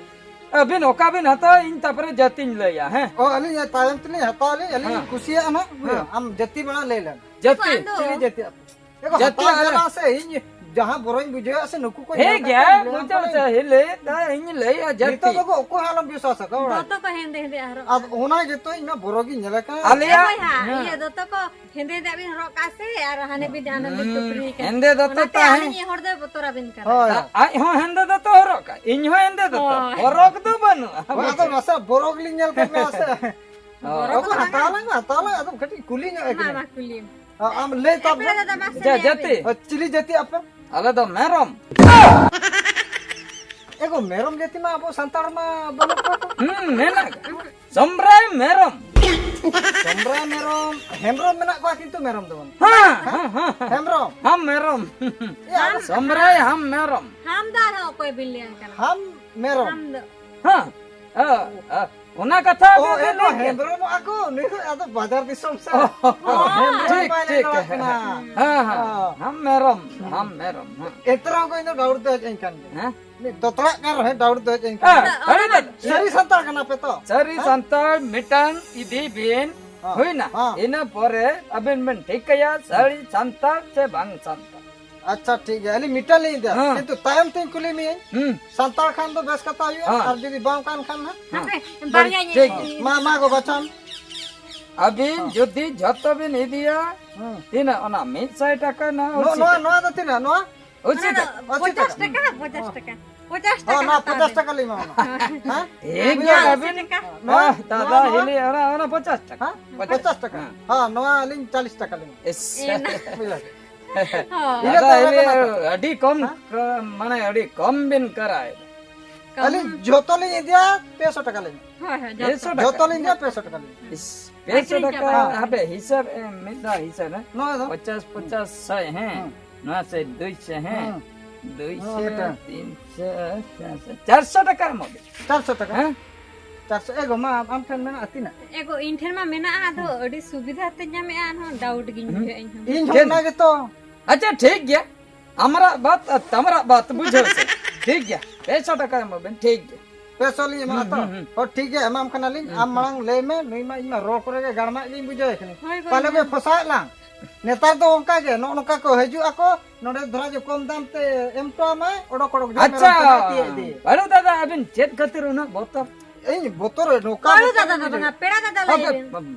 ᱟᱹᱵᱤᱱ ᱚᱠᱟ ᱵᱤᱱ ᱦᱟᱛᱟᱣᱟ, ᱤᱧ ᱛᱟᱯᱚᱨᱮ ᱡᱟᱹᱛᱤᱧ ᱞᱟᱹᱭᱟ, ᱦᱮᱸ? ᱚ, ᱟᱹᱞᱤᱧ ᱛᱟᱭᱚᱢ ᱛᱮᱞᱤᱧ ᱦᱟᱛᱟᱣᱟ ᱞᱤᱧ, ᱟᱹᱞᱤᱧ ᱦᱮᱸ᱾ ᱞᱤᱧ ᱠᱩᱥᱤᱭᱟᱜᱼᱟ ᱱᱟᱦᱟᱜ, ᱵᱩᱡᱷᱟᱹᱣ? ᱦᱮᱸ᱾ ᱟᱢ ᱡᱟᱹᱛᱤ ᱢᱟᱲᱟᱝ ᱞᱟᱹᱭ ᱞᱮᱢ᱾ ᱡᱟᱹᱛᱤ᱾ ᱟᱫᱚ ᱪᱤᱞᱤ ᱡᱟᱹᱛᱤ ᱟᱯᱮ? ᱮ ᱜᱚ, ᱡᱟᱹᱛᱤ ᱦᱟᱛᱟᱣ ᱟᱞᱮ ᱡᱟᱞᱟ ᱥᱮ, ᱤᱧ ᱡᱟᱦᱟᱸ ᱵᱚᱨᱚᱧ ᱵᱩᱡᱷᱟᱹᱣᱟ ᱥᱮ, ᱱᱩᱠᱩ ᱠᱚ ᱦᱮᱸ ᱧᱮᱞ ᱜᱮ, ᱠᱟᱛᱮ ᱞᱟᱹᱭ ᱵᱩᱡᱷᱟᱹᱣ ᱟᱢ ᱥᱮ, ᱠᱟᱹᱱᱟᱹᱧ᱾ ᱦᱮᱸ, ᱞᱟᱹᱭ ᱫᱟ, ᱤᱧ ᱞᱟᱹᱭᱟ ᱡᱟᱹᱛᱤ᱾ ᱱᱤᱛᱚᱜ ᱫᱚ ᱜᱚ, ᱚᱠᱚᱭ ᱦᱚᱸ ᱟᱞᱚᱢ ᱵᱤᱥᱣᱟᱥ ᱟᱠᱚᱣᱟ, ᱵᱟᱲᱟᱭ? ᱫᱚᱛᱚ ᱠᱚ ᱦᱮᱸᱫᱮ ᱦᱮᱸᱫᱮ ᱦᱚᱨᱚᱜ᱾ ᱟᱫᱚ ᱚᱱᱟ ᱜᱮᱛᱚ ᱤᱧ ᱢᱟ ᱵᱚᱨᱚ ᱜᱤᱧ ᱧᱮᱞᱮ ᱠᱟᱱ᱾ ᱟᱞᱮᱭᱟᱜ ᱮ ᱵᱚᱭᱦᱟ, ᱦᱮᱸ᱾ ᱤᱭᱟᱹ ᱫᱚᱛᱚ ᱠᱚ ᱦᱮᱸᱫᱮ ᱫᱟᱜ ᱵᱤᱱ ᱦᱚᱨᱚᱜ ᱠᱟᱜᱼᱟ ᱥᱮ, ᱟᱨ ᱦᱟᱱᱮ ᱵᱤᱱ ᱦᱟᱱᱮ ᱵᱤᱱ ᱦᱩᱸ, ᱴᱩᱯᱨᱤ ᱠᱟᱱᱟ᱾ ᱦᱮᱸᱫᱮ ᱫᱚᱛᱚ ᱚᱱᱟᱛᱮ ᱛᱟᱦᱮᱸ᱾ ᱟᱹᱞᱤᱧᱤᱡ ᱦᱚᱲ ᱫᱚᱭ ᱵᱚᱛᱚᱨ ᱟᱵᱤᱱ ᱠᱟᱱᱟ᱾ ᱦᱳᱭ᱾ ᱟ-, ᱟᱡ ᱦᱚᱸ ᱦᱮᱸᱫᱮ ᱫᱚᱛᱚ ᱦᱚᱨᱚᱜ ᱠᱟᱜ, ᱤᱧ ᱦᱚᱸ ᱦᱮᱸᱫᱮ ᱫᱚᱛᱚ᱾ ᱦᱳᱭ᱾ ᱦᱚᱨᱚᱜ ᱫᱚ ᱵᱟᱹᱱᱩᱜᱼᱟ᱾ ᱦᱳᱭ, ᱟᱫᱚ ᱱᱟᱥᱮ ᱵᱚᱨᱚ ᱜᱮᱞᱤᱧ ᱧᱮᱞ ᱠᱮᱫ ᱢᱮᱭᱟ ᱥᱮ᱾ ᱦᱳᱭ᱾ ᱵᱚᱨᱚ ᱟᱫᱚ ᱫᱚ ᱦᱟᱛᱟᱣ ᱵᱟᱝ᱾ ᱞᱟᱝ ᱦᱟᱛᱟᱣ ᱞᱟᱝ, ᱟᱫᱚ ᱠᱟᱹᱴᱤᱡ ᱠᱩᱞᱤ ᱧᱚᱜ ᱮ ᱢᱟ, ᱠᱟᱹᱱᱟᱹᱧ᱾ ᱢᱟ, ᱠᱩᱞᱤ᱾ ᱟ-, ᱟᱢ ᱞᱟᱹᱭ ᱛᱟᱢ ᱮ ᱯᱮᱲᱟ ᱥᱮ᱾ ᱫᱟᱫᱟ, ᱢᱟ ᱥᱮ ᱡᱟ-, ᱞᱟᱹᱭ ᱡᱟᱹᱛᱤ᱾ ᱟᱵᱤᱱ᱾ ᱚ, ᱪᱤᱞᱤ ᱡᱟᱹᱛᱤ ᱟᱯᱮ? ᱟᱞᱮ ᱫᱚ ᱢᱮᱨᱚᱢ᱾ ᱮ ᱜᱚ, ᱢᱮᱨᱚᱢ ᱡᱟᱹᱛᱤ ᱢᱟ ᱟᱵᱚ ᱥᱟᱱᱛᱟᱲ ᱢᱟ ᱵᱟᱹᱱᱩᱜ ᱠᱚᱣᱟ ᱛᱚ᱾ ᱦᱩᱸ, ᱢᱮᱱᱟᱜ ᱠᱚᱣᱟ᱾ ᱥᱚᱢᱵᱽᱨᱟᱭ ᱢᱮᱨᱚᱢ᱾ ᱥᱚᱢᱵᱽᱨᱟᱭ ᱢᱮᱨᱚᱢ, ᱦᱮᱢᱵᱽᱨᱚᱢ ᱢᱮᱱᱟᱜ ᱠᱚᱣᱟ ᱠᱤᱱᱛᱩ ᱢᱮᱨᱚᱢ ᱫᱚ ᱵᱟᱹᱱᱩᱜ ᱠᱚᱣᱟ᱾ ᱦᱮᱸ, ᱦᱮᱸ, ᱦᱮᱸ, ᱦᱮᱸ᱾ ᱦᱮᱢᱵᱽᱨᱚᱢ᱾ ᱦᱮᱸ, ᱢᱮᱨᱚᱢ᱾ ᱮ, ᱟᱵᱚ ᱥᱚᱢᱵᱽᱨᱟᱭ ᱦᱟᱢ ᱢᱮᱨᱚᱢ᱾ ᱦᱟᱢ ᱫᱚ ᱟᱨᱦᱚᱸ ᱚᱠᱚᱭ ᱵᱤᱱ ᱞᱟᱹᱭᱟᱭ ᱠᱟᱱᱟ? ᱦᱟᱢ ᱢᱮᱨᱚᱢ᱾ ᱦᱟᱢ ᱫᱚ᱾ ᱦᱮᱸ, ᱦᱮᱸ, ᱦᱮᱸ᱾ ᱚᱱᱟ ᱠᱟᱛᱷᱟ ᱚ, ᱜᱮ ᱮ ᱵᱤᱱ ᱠᱚ ᱞᱟᱹᱭ ᱠᱮᱫ᱾ ᱦᱮᱢᱵᱽᱨᱚᱢᱚᱜᱼᱟ ᱠᱚ, ᱱᱩᱭ ᱫᱚ ᱟᱫᱚ ᱵᱟᱡᱟᱨ ᱫᱤᱥᱚᱢ ᱥᱮ᱾ ᱚ, ᱦᱮᱢᱵᱽᱨᱚᱢ ᱴᱷᱤᱠ, ᱵᱟᱭ ᱞᱟᱹᱭ ᱴᱷᱤᱠ, ᱫᱟᱲᱮᱭᱟᱜ ᱦᱮᱸ᱾ ᱠᱟᱱᱟ᱾ ᱦᱮᱸ, ᱦᱮᱸ᱾ ᱦᱮᱸ᱾ ᱦᱟᱢ ᱢᱮᱨᱚᱢ, ᱦᱟᱢ ᱢᱮᱨᱚᱢ, ᱦᱮᱸ᱾ ᱮᱱᱛᱮ ᱨᱮᱦᱚᱸ ᱠᱚ ᱤᱧ ᱫᱚ doubt ᱫᱚ ᱦᱮᱡ ᱟᱹᱧ ᱠᱟᱱ ᱜᱮᱭᱟ᱾ ᱦᱮᱸ? ᱩᱱᱤ ᱛᱚᱛᱲᱟᱜ ᱠᱟᱱ ᱨᱮᱦᱚᱸ doubt ᱫᱚ ᱦᱮᱡ ᱟᱹᱧ ᱠᱟᱱᱟ᱾ ᱦᱮᱸ, ᱟᱹᱰᱤ ᱵᱮᱥ᱾ ᱥᱟᱹᱨᱤ ᱥᱟᱱᱛᱟᱲ ᱠᱟᱱᱟ ᱯᱮ ᱛᱚ? ᱥᱟᱹᱨᱤ ᱦᱮᱸ? ᱥᱟᱱᱛᱟᱲ ᱢᱤᱫᱴᱟᱝ ᱤᱫᱤ ᱵᱤᱱ, ᱦᱮᱸ, ᱦᱩᱭᱱᱟ? ᱦᱮᱸ᱾ ᱤᱱᱟᱹ ᱯᱚᱨᱮ ᱟᱵᱮᱱ ᱵᱮᱱ ᱴᱷᱤᱠᱟᱹᱭᱟ ᱥᱟᱹᱨᱤ ᱥᱟᱱᱛᱟᱲ ᱥᱮ ᱵᱟᱝ ᱥᱟᱱᱛᱟᱲ᱾ ᱟᱪᱪᱷᱟ, ᱴᱷᱤᱠ ᱜᱮᱭᱟ, ᱟᱹᱞᱤᱧ ᱢᱤᱫᱴᱟᱝ ᱞᱤᱧ ᱤᱫᱤᱭᱟ, ᱦᱮᱸ᱾ ᱠᱤᱱᱛᱩ ᱛᱟᱭᱚᱢ ᱛᱤᱧ ᱠᱩᱞᱤ ᱢᱮᱭᱟᱹᱧ, ᱦᱩᱸ᱾ ᱥᱟᱱᱛᱟᱲ ᱠᱷᱟᱱ ᱫᱚ ᱵᱮᱥ ᱠᱟᱛᱷᱟ ᱦᱩᱭᱩᱜᱼᱟ, ᱦᱮᱸ᱾ ᱟᱨ ᱡᱩᱫᱤ ᱵᱟᱝ ᱠᱟᱱ ᱠᱷᱟᱱ ᱦᱟᱸᱜ? ᱦᱮᱸ᱾ ᱦᱟᱯᱮ, ᱴᱷᱤᱠ ᱵᱟᱨᱭᱟ ᱜᱮᱭᱟ᱾ ᱧᱮᱞ ᱢᱟ, ᱢᱟ ᱜᱚ, ᱵᱟᱪᱷᱟᱣ ᱢᱮ᱾ ᱟᱹᱵᱤᱱ ᱡᱩᱫᱤ ᱡᱷᱚᱛᱚ ᱵᱤᱱ ᱤᱫᱤᱭᱟ, ᱦᱩᱸ᱾ ᱛᱤᱱᱟᱹᱜ ᱚᱱᱟ ᱢᱤᱫ ᱥᱟᱭ ᱴᱟᱠᱟ ᱱᱚᱣᱟ ᱱᱚᱣᱟ, ᱚᱥᱤ ᱱᱚᱣᱟ, ᱴᱟᱠᱟ᱾ ᱱᱚᱣᱟ ᱫᱚ ᱛᱤᱱᱟᱹᱜ? ᱱᱚᱣᱟ? ᱚᱥᱤ ᱚᱱᱟ ᱫᱚ ᱴᱟᱠᱟ᱾ ᱯᱚᱪᱟᱥ ᱴᱟᱠᱟ, ᱯᱚᱪᱟᱥ ᱴᱟᱠᱟ᱾ ᱯᱚᱪᱟᱥ ᱦᱚᱸ, ᱴᱟᱠᱟ ᱱᱚᱣᱟ ᱦᱟᱛᱟᱣ ᱯᱚᱪᱟᱥ ᱵᱤᱱ᱾ ᱴᱟᱠᱟ ᱞᱤᱧ ᱮᱢᱟᱢᱟ᱾ ᱦᱮᱸ? ᱴᱷᱤᱠ ᱜᱮᱭᱟ, ᱱᱚᱣᱟ ᱟᱹᱵᱤᱱ᱾ ᱚᱥᱤ ᱴᱟᱠᱟ᱾ ᱦᱮᱸ, ᱫᱟᱫᱟ ᱱᱚᱣᱟ, ᱱᱚᱣᱟ᱾ ᱦᱤᱞᱤ, ᱚᱱᱟ, ᱚᱱᱟ ᱯᱚᱪᱟᱥ ᱴᱟᱠᱟ᱾ ᱦᱮᱸ? ᱯᱚᱪᱟᱥ᱾ ᱯᱚᱪᱟᱥ ᱴᱟᱠᱟ᱾ ᱦᱮᱸ᱾ ᱦᱚᱸ, ᱱᱚᱣᱟ ᱟᱹᱞᱤᱧ ᱪᱟᱞᱤᱥ ᱴᱟᱠᱟ ᱞᱤᱧ ᱮᱢᱟᱢᱟ᱾ ᱮᱥ᱾ ᱮᱱᱟ᱾ ᱵᱩᱡᱷᱟᱹᱣ? ᱦᱚᱸ᱾ ᱤᱱᱟᱹ ᱫᱟᱫᱟ ᱛᱟᱭᱚᱢ ᱦᱤᱞᱤ, ᱨᱮ ᱢᱟ ᱛᱚ᱾ ᱟᱹᱰᱤ ᱠᱚᱢ, ᱦᱮᱸ? ᱠᱚ-, ᱢᱟᱱᱮ ᱟᱹᱰᱤ ᱠᱚᱢ ᱵᱤᱱ ᱠᱟᱨᱟᱭ᱾ ᱠᱚᱢ᱾ ᱟᱹᱞᱤᱧ ᱡᱷᱚᱛᱚ ᱞᱤᱧ ᱤᱫᱤᱭᱟ, ᱯᱮ ᱥᱚ ᱴᱟᱠᱟ ᱞᱤᱧ ᱮᱢᱟᱢᱟ᱾ ᱦᱳᱭ, ᱦᱳᱭ, ᱯᱮ ᱥᱚ ᱡᱷᱚᱛᱚ᱾ ᱴᱟᱠᱟ᱾ ᱡᱷᱚᱛᱚ ᱞᱤᱧ ᱤᱫᱤᱭᱟ, ᱯᱮ ᱥᱚ ᱴᱟᱠᱟ ᱞᱤᱧ ᱮᱢᱟᱢᱟ᱾ ᱤᱥ, ᱯᱮ ᱥᱚ ᱟᱹᱠᱷᱨᱤᱧ ᱴᱟᱠᱟ, ᱪᱟᱵᱟ᱾ ᱦᱟᱯᱮ, ᱦᱤᱥᱟᱹᱵ, ᱮ, ᱢᱤᱫ ᱫᱷᱟᱣ ᱦᱤᱥᱟᱹᱵ, ᱦᱮᱸ? ᱱᱚᱣᱟ ᱫᱚ? ᱯᱚᱪᱟᱥ, ᱯᱚᱪᱟᱥ, ᱥᱟᱭ, ᱦᱮᱸ? ᱦᱮᱸ᱾ ᱱᱚᱣᱟ ᱥᱮ ᱫᱩᱭ ᱥᱚ, ᱦᱮᱸ? ᱦᱮᱸ᱾ ᱫᱩᱭ ᱥᱚ, ᱱᱚᱣᱟ ᱢᱤᱫᱴᱟᱝ᱾ ᱛᱤᱱ ᱥᱚ, ᱪᱟᱨ ᱥᱚ, ᱪᱟᱨ ᱥᱚ ᱴᱟᱠᱟ ᱮᱢᱚᱜ ᱵᱤᱱ᱾ ᱪᱟᱨ ᱥᱚ ᱴᱟᱠᱟ? ᱦᱮᱸ? ᱪᱟᱨ ᱥᱚ, ᱮ ᱜᱚ ᱢᱟ, ᱟᱢ ᱴᱷᱮᱱ ᱢᱮᱱᱟᱜᱼᱟ ᱛᱤᱱᱟᱹᱜ? ᱮ ᱜᱚ, ᱤᱧ ᱴᱷᱮᱱ ᱢᱟ ᱢᱮᱱᱟᱜᱼᱟ, ᱟᱫᱚ ᱟᱹᱰᱤ ᱥᱩᱵᱤᱫᱷᱟ ᱛᱮ ᱧᱟᱢᱮᱜᱼᱟ, ᱟᱨᱦᱚᱸ doubt ᱜᱤᱧ ᱦᱩᱸ᱾ ᱵᱩᱡᱷᱟᱹᱣᱮᱫᱼᱟ ᱤᱧ ᱦᱚᱸ᱾ ᱤᱧ ᱦᱚᱸ ᱪᱮᱫ? ᱚᱱᱟ ᱜᱮᱛᱚ᱾ ᱟᱪᱪᱷᱟ, ᱴᱷᱤᱠ ᱜᱮᱭᱟ᱾ ᱟᱢᱟᱨᱟᱜ ᱵᱟᱛ ᱟᱨ ᱛᱟᱢᱟᱨᱟᱜ ᱵᱟᱛ, ᱵᱩᱡᱷᱟᱹᱣ ᱥᱮ? ᱴᱷᱤᱠ ᱜᱮᱭᱟ, ᱯᱮ ᱥᱚ ᱴᱟᱠᱟ ᱮᱢᱚᱜ ᱵᱮᱱ, ᱴᱷᱤᱠ ᱜᱮᱭᱟ᱾ ᱯᱮ ᱥᱚ ᱞᱤᱧ ᱮᱢᱟ ᱦᱩᱸ, ᱛᱚ? ᱦᱩᱸ, ᱦᱩᱸ᱾ ᱦᱚᱸ, ᱴᱷᱤᱠ ᱜᱮᱭᱟ, ᱮᱢᱟᱢ ᱠᱟᱱᱟᱞᱤᱧ᱾ ᱦᱩᱸ, ᱟᱢ ᱦᱩᱸ᱾ ᱢᱟᱲᱟᱝ ᱞᱟᱹᱭ ᱢᱮ, ᱱᱩᱭ ᱢᱟ ᱤᱧ ᱢᱟ ᱨᱚᱲ ᱠᱚᱨᱮ ᱜᱮ ᱜᱟᱲᱢᱟᱜ ᱜᱤᱧ ᱵᱩᱡᱷᱟᱹᱣ ᱠᱟᱱᱟ᱾ ᱦᱳᱭ, ᱦᱳᱭ, ᱯᱟᱞᱮ ᱦᱳᱭ᱾ ᱯᱮ ᱯᱷᱚᱥᱟᱣᱮᱫ ᱞᱟᱝ᱾ ᱱᱮᱛᱟᱨ ᱫᱚ ᱚᱱᱠᱟ ᱜᱮ, ᱱᱚᱜᱼᱚ ᱱᱚᱝᱠᱟ ᱠᱚ ᱦᱤᱡᱩᱜ ᱟᱠᱚ, ᱱᱚᱰᱮ ᱫᱷᱚᱨᱟ ᱡᱮ ᱠᱚᱢ ᱫᱟᱢ ᱛᱮ ᱮᱢ ᱦᱚᱴᱚ ᱟᱢᱟᱭ, ᱚᱰᱚᱠ ᱚᱰᱚᱠ ᱡᱚᱢ ᱟᱪᱪᱷᱟ, ᱢᱮᱨᱚᱢ ᱠᱚ ᱦᱟᱸᱜ ᱛᱤᱭᱟᱹᱜ ᱤᱫᱤᱭᱟ᱾ ᱵᱟᱹᱲᱩ ᱫᱟᱫᱟ, ᱟᱹᱵᱤᱱ ᱪᱮᱫ ᱠᱷᱟᱹᱛᱤᱨ ᱩᱱᱟᱹᱜ ᱵᱚᱛᱚᱨ? ᱤᱧ ᱵᱚᱛᱚᱨ ᱱᱚᱝᱠᱟ ᱵᱟᱹᱲᱩ ᱵᱚᱛᱚᱨ ᱫᱟᱫᱟ ᱫᱚ ᱵᱩᱡᱷᱟᱹᱣ᱾ ᱵᱟᱝᱟ, ᱯᱮᱲᱟ ᱫᱟᱫᱟ ᱞᱟᱹᱭ ᱟᱪᱪᱷᱟ, ᱵᱤᱱ᱾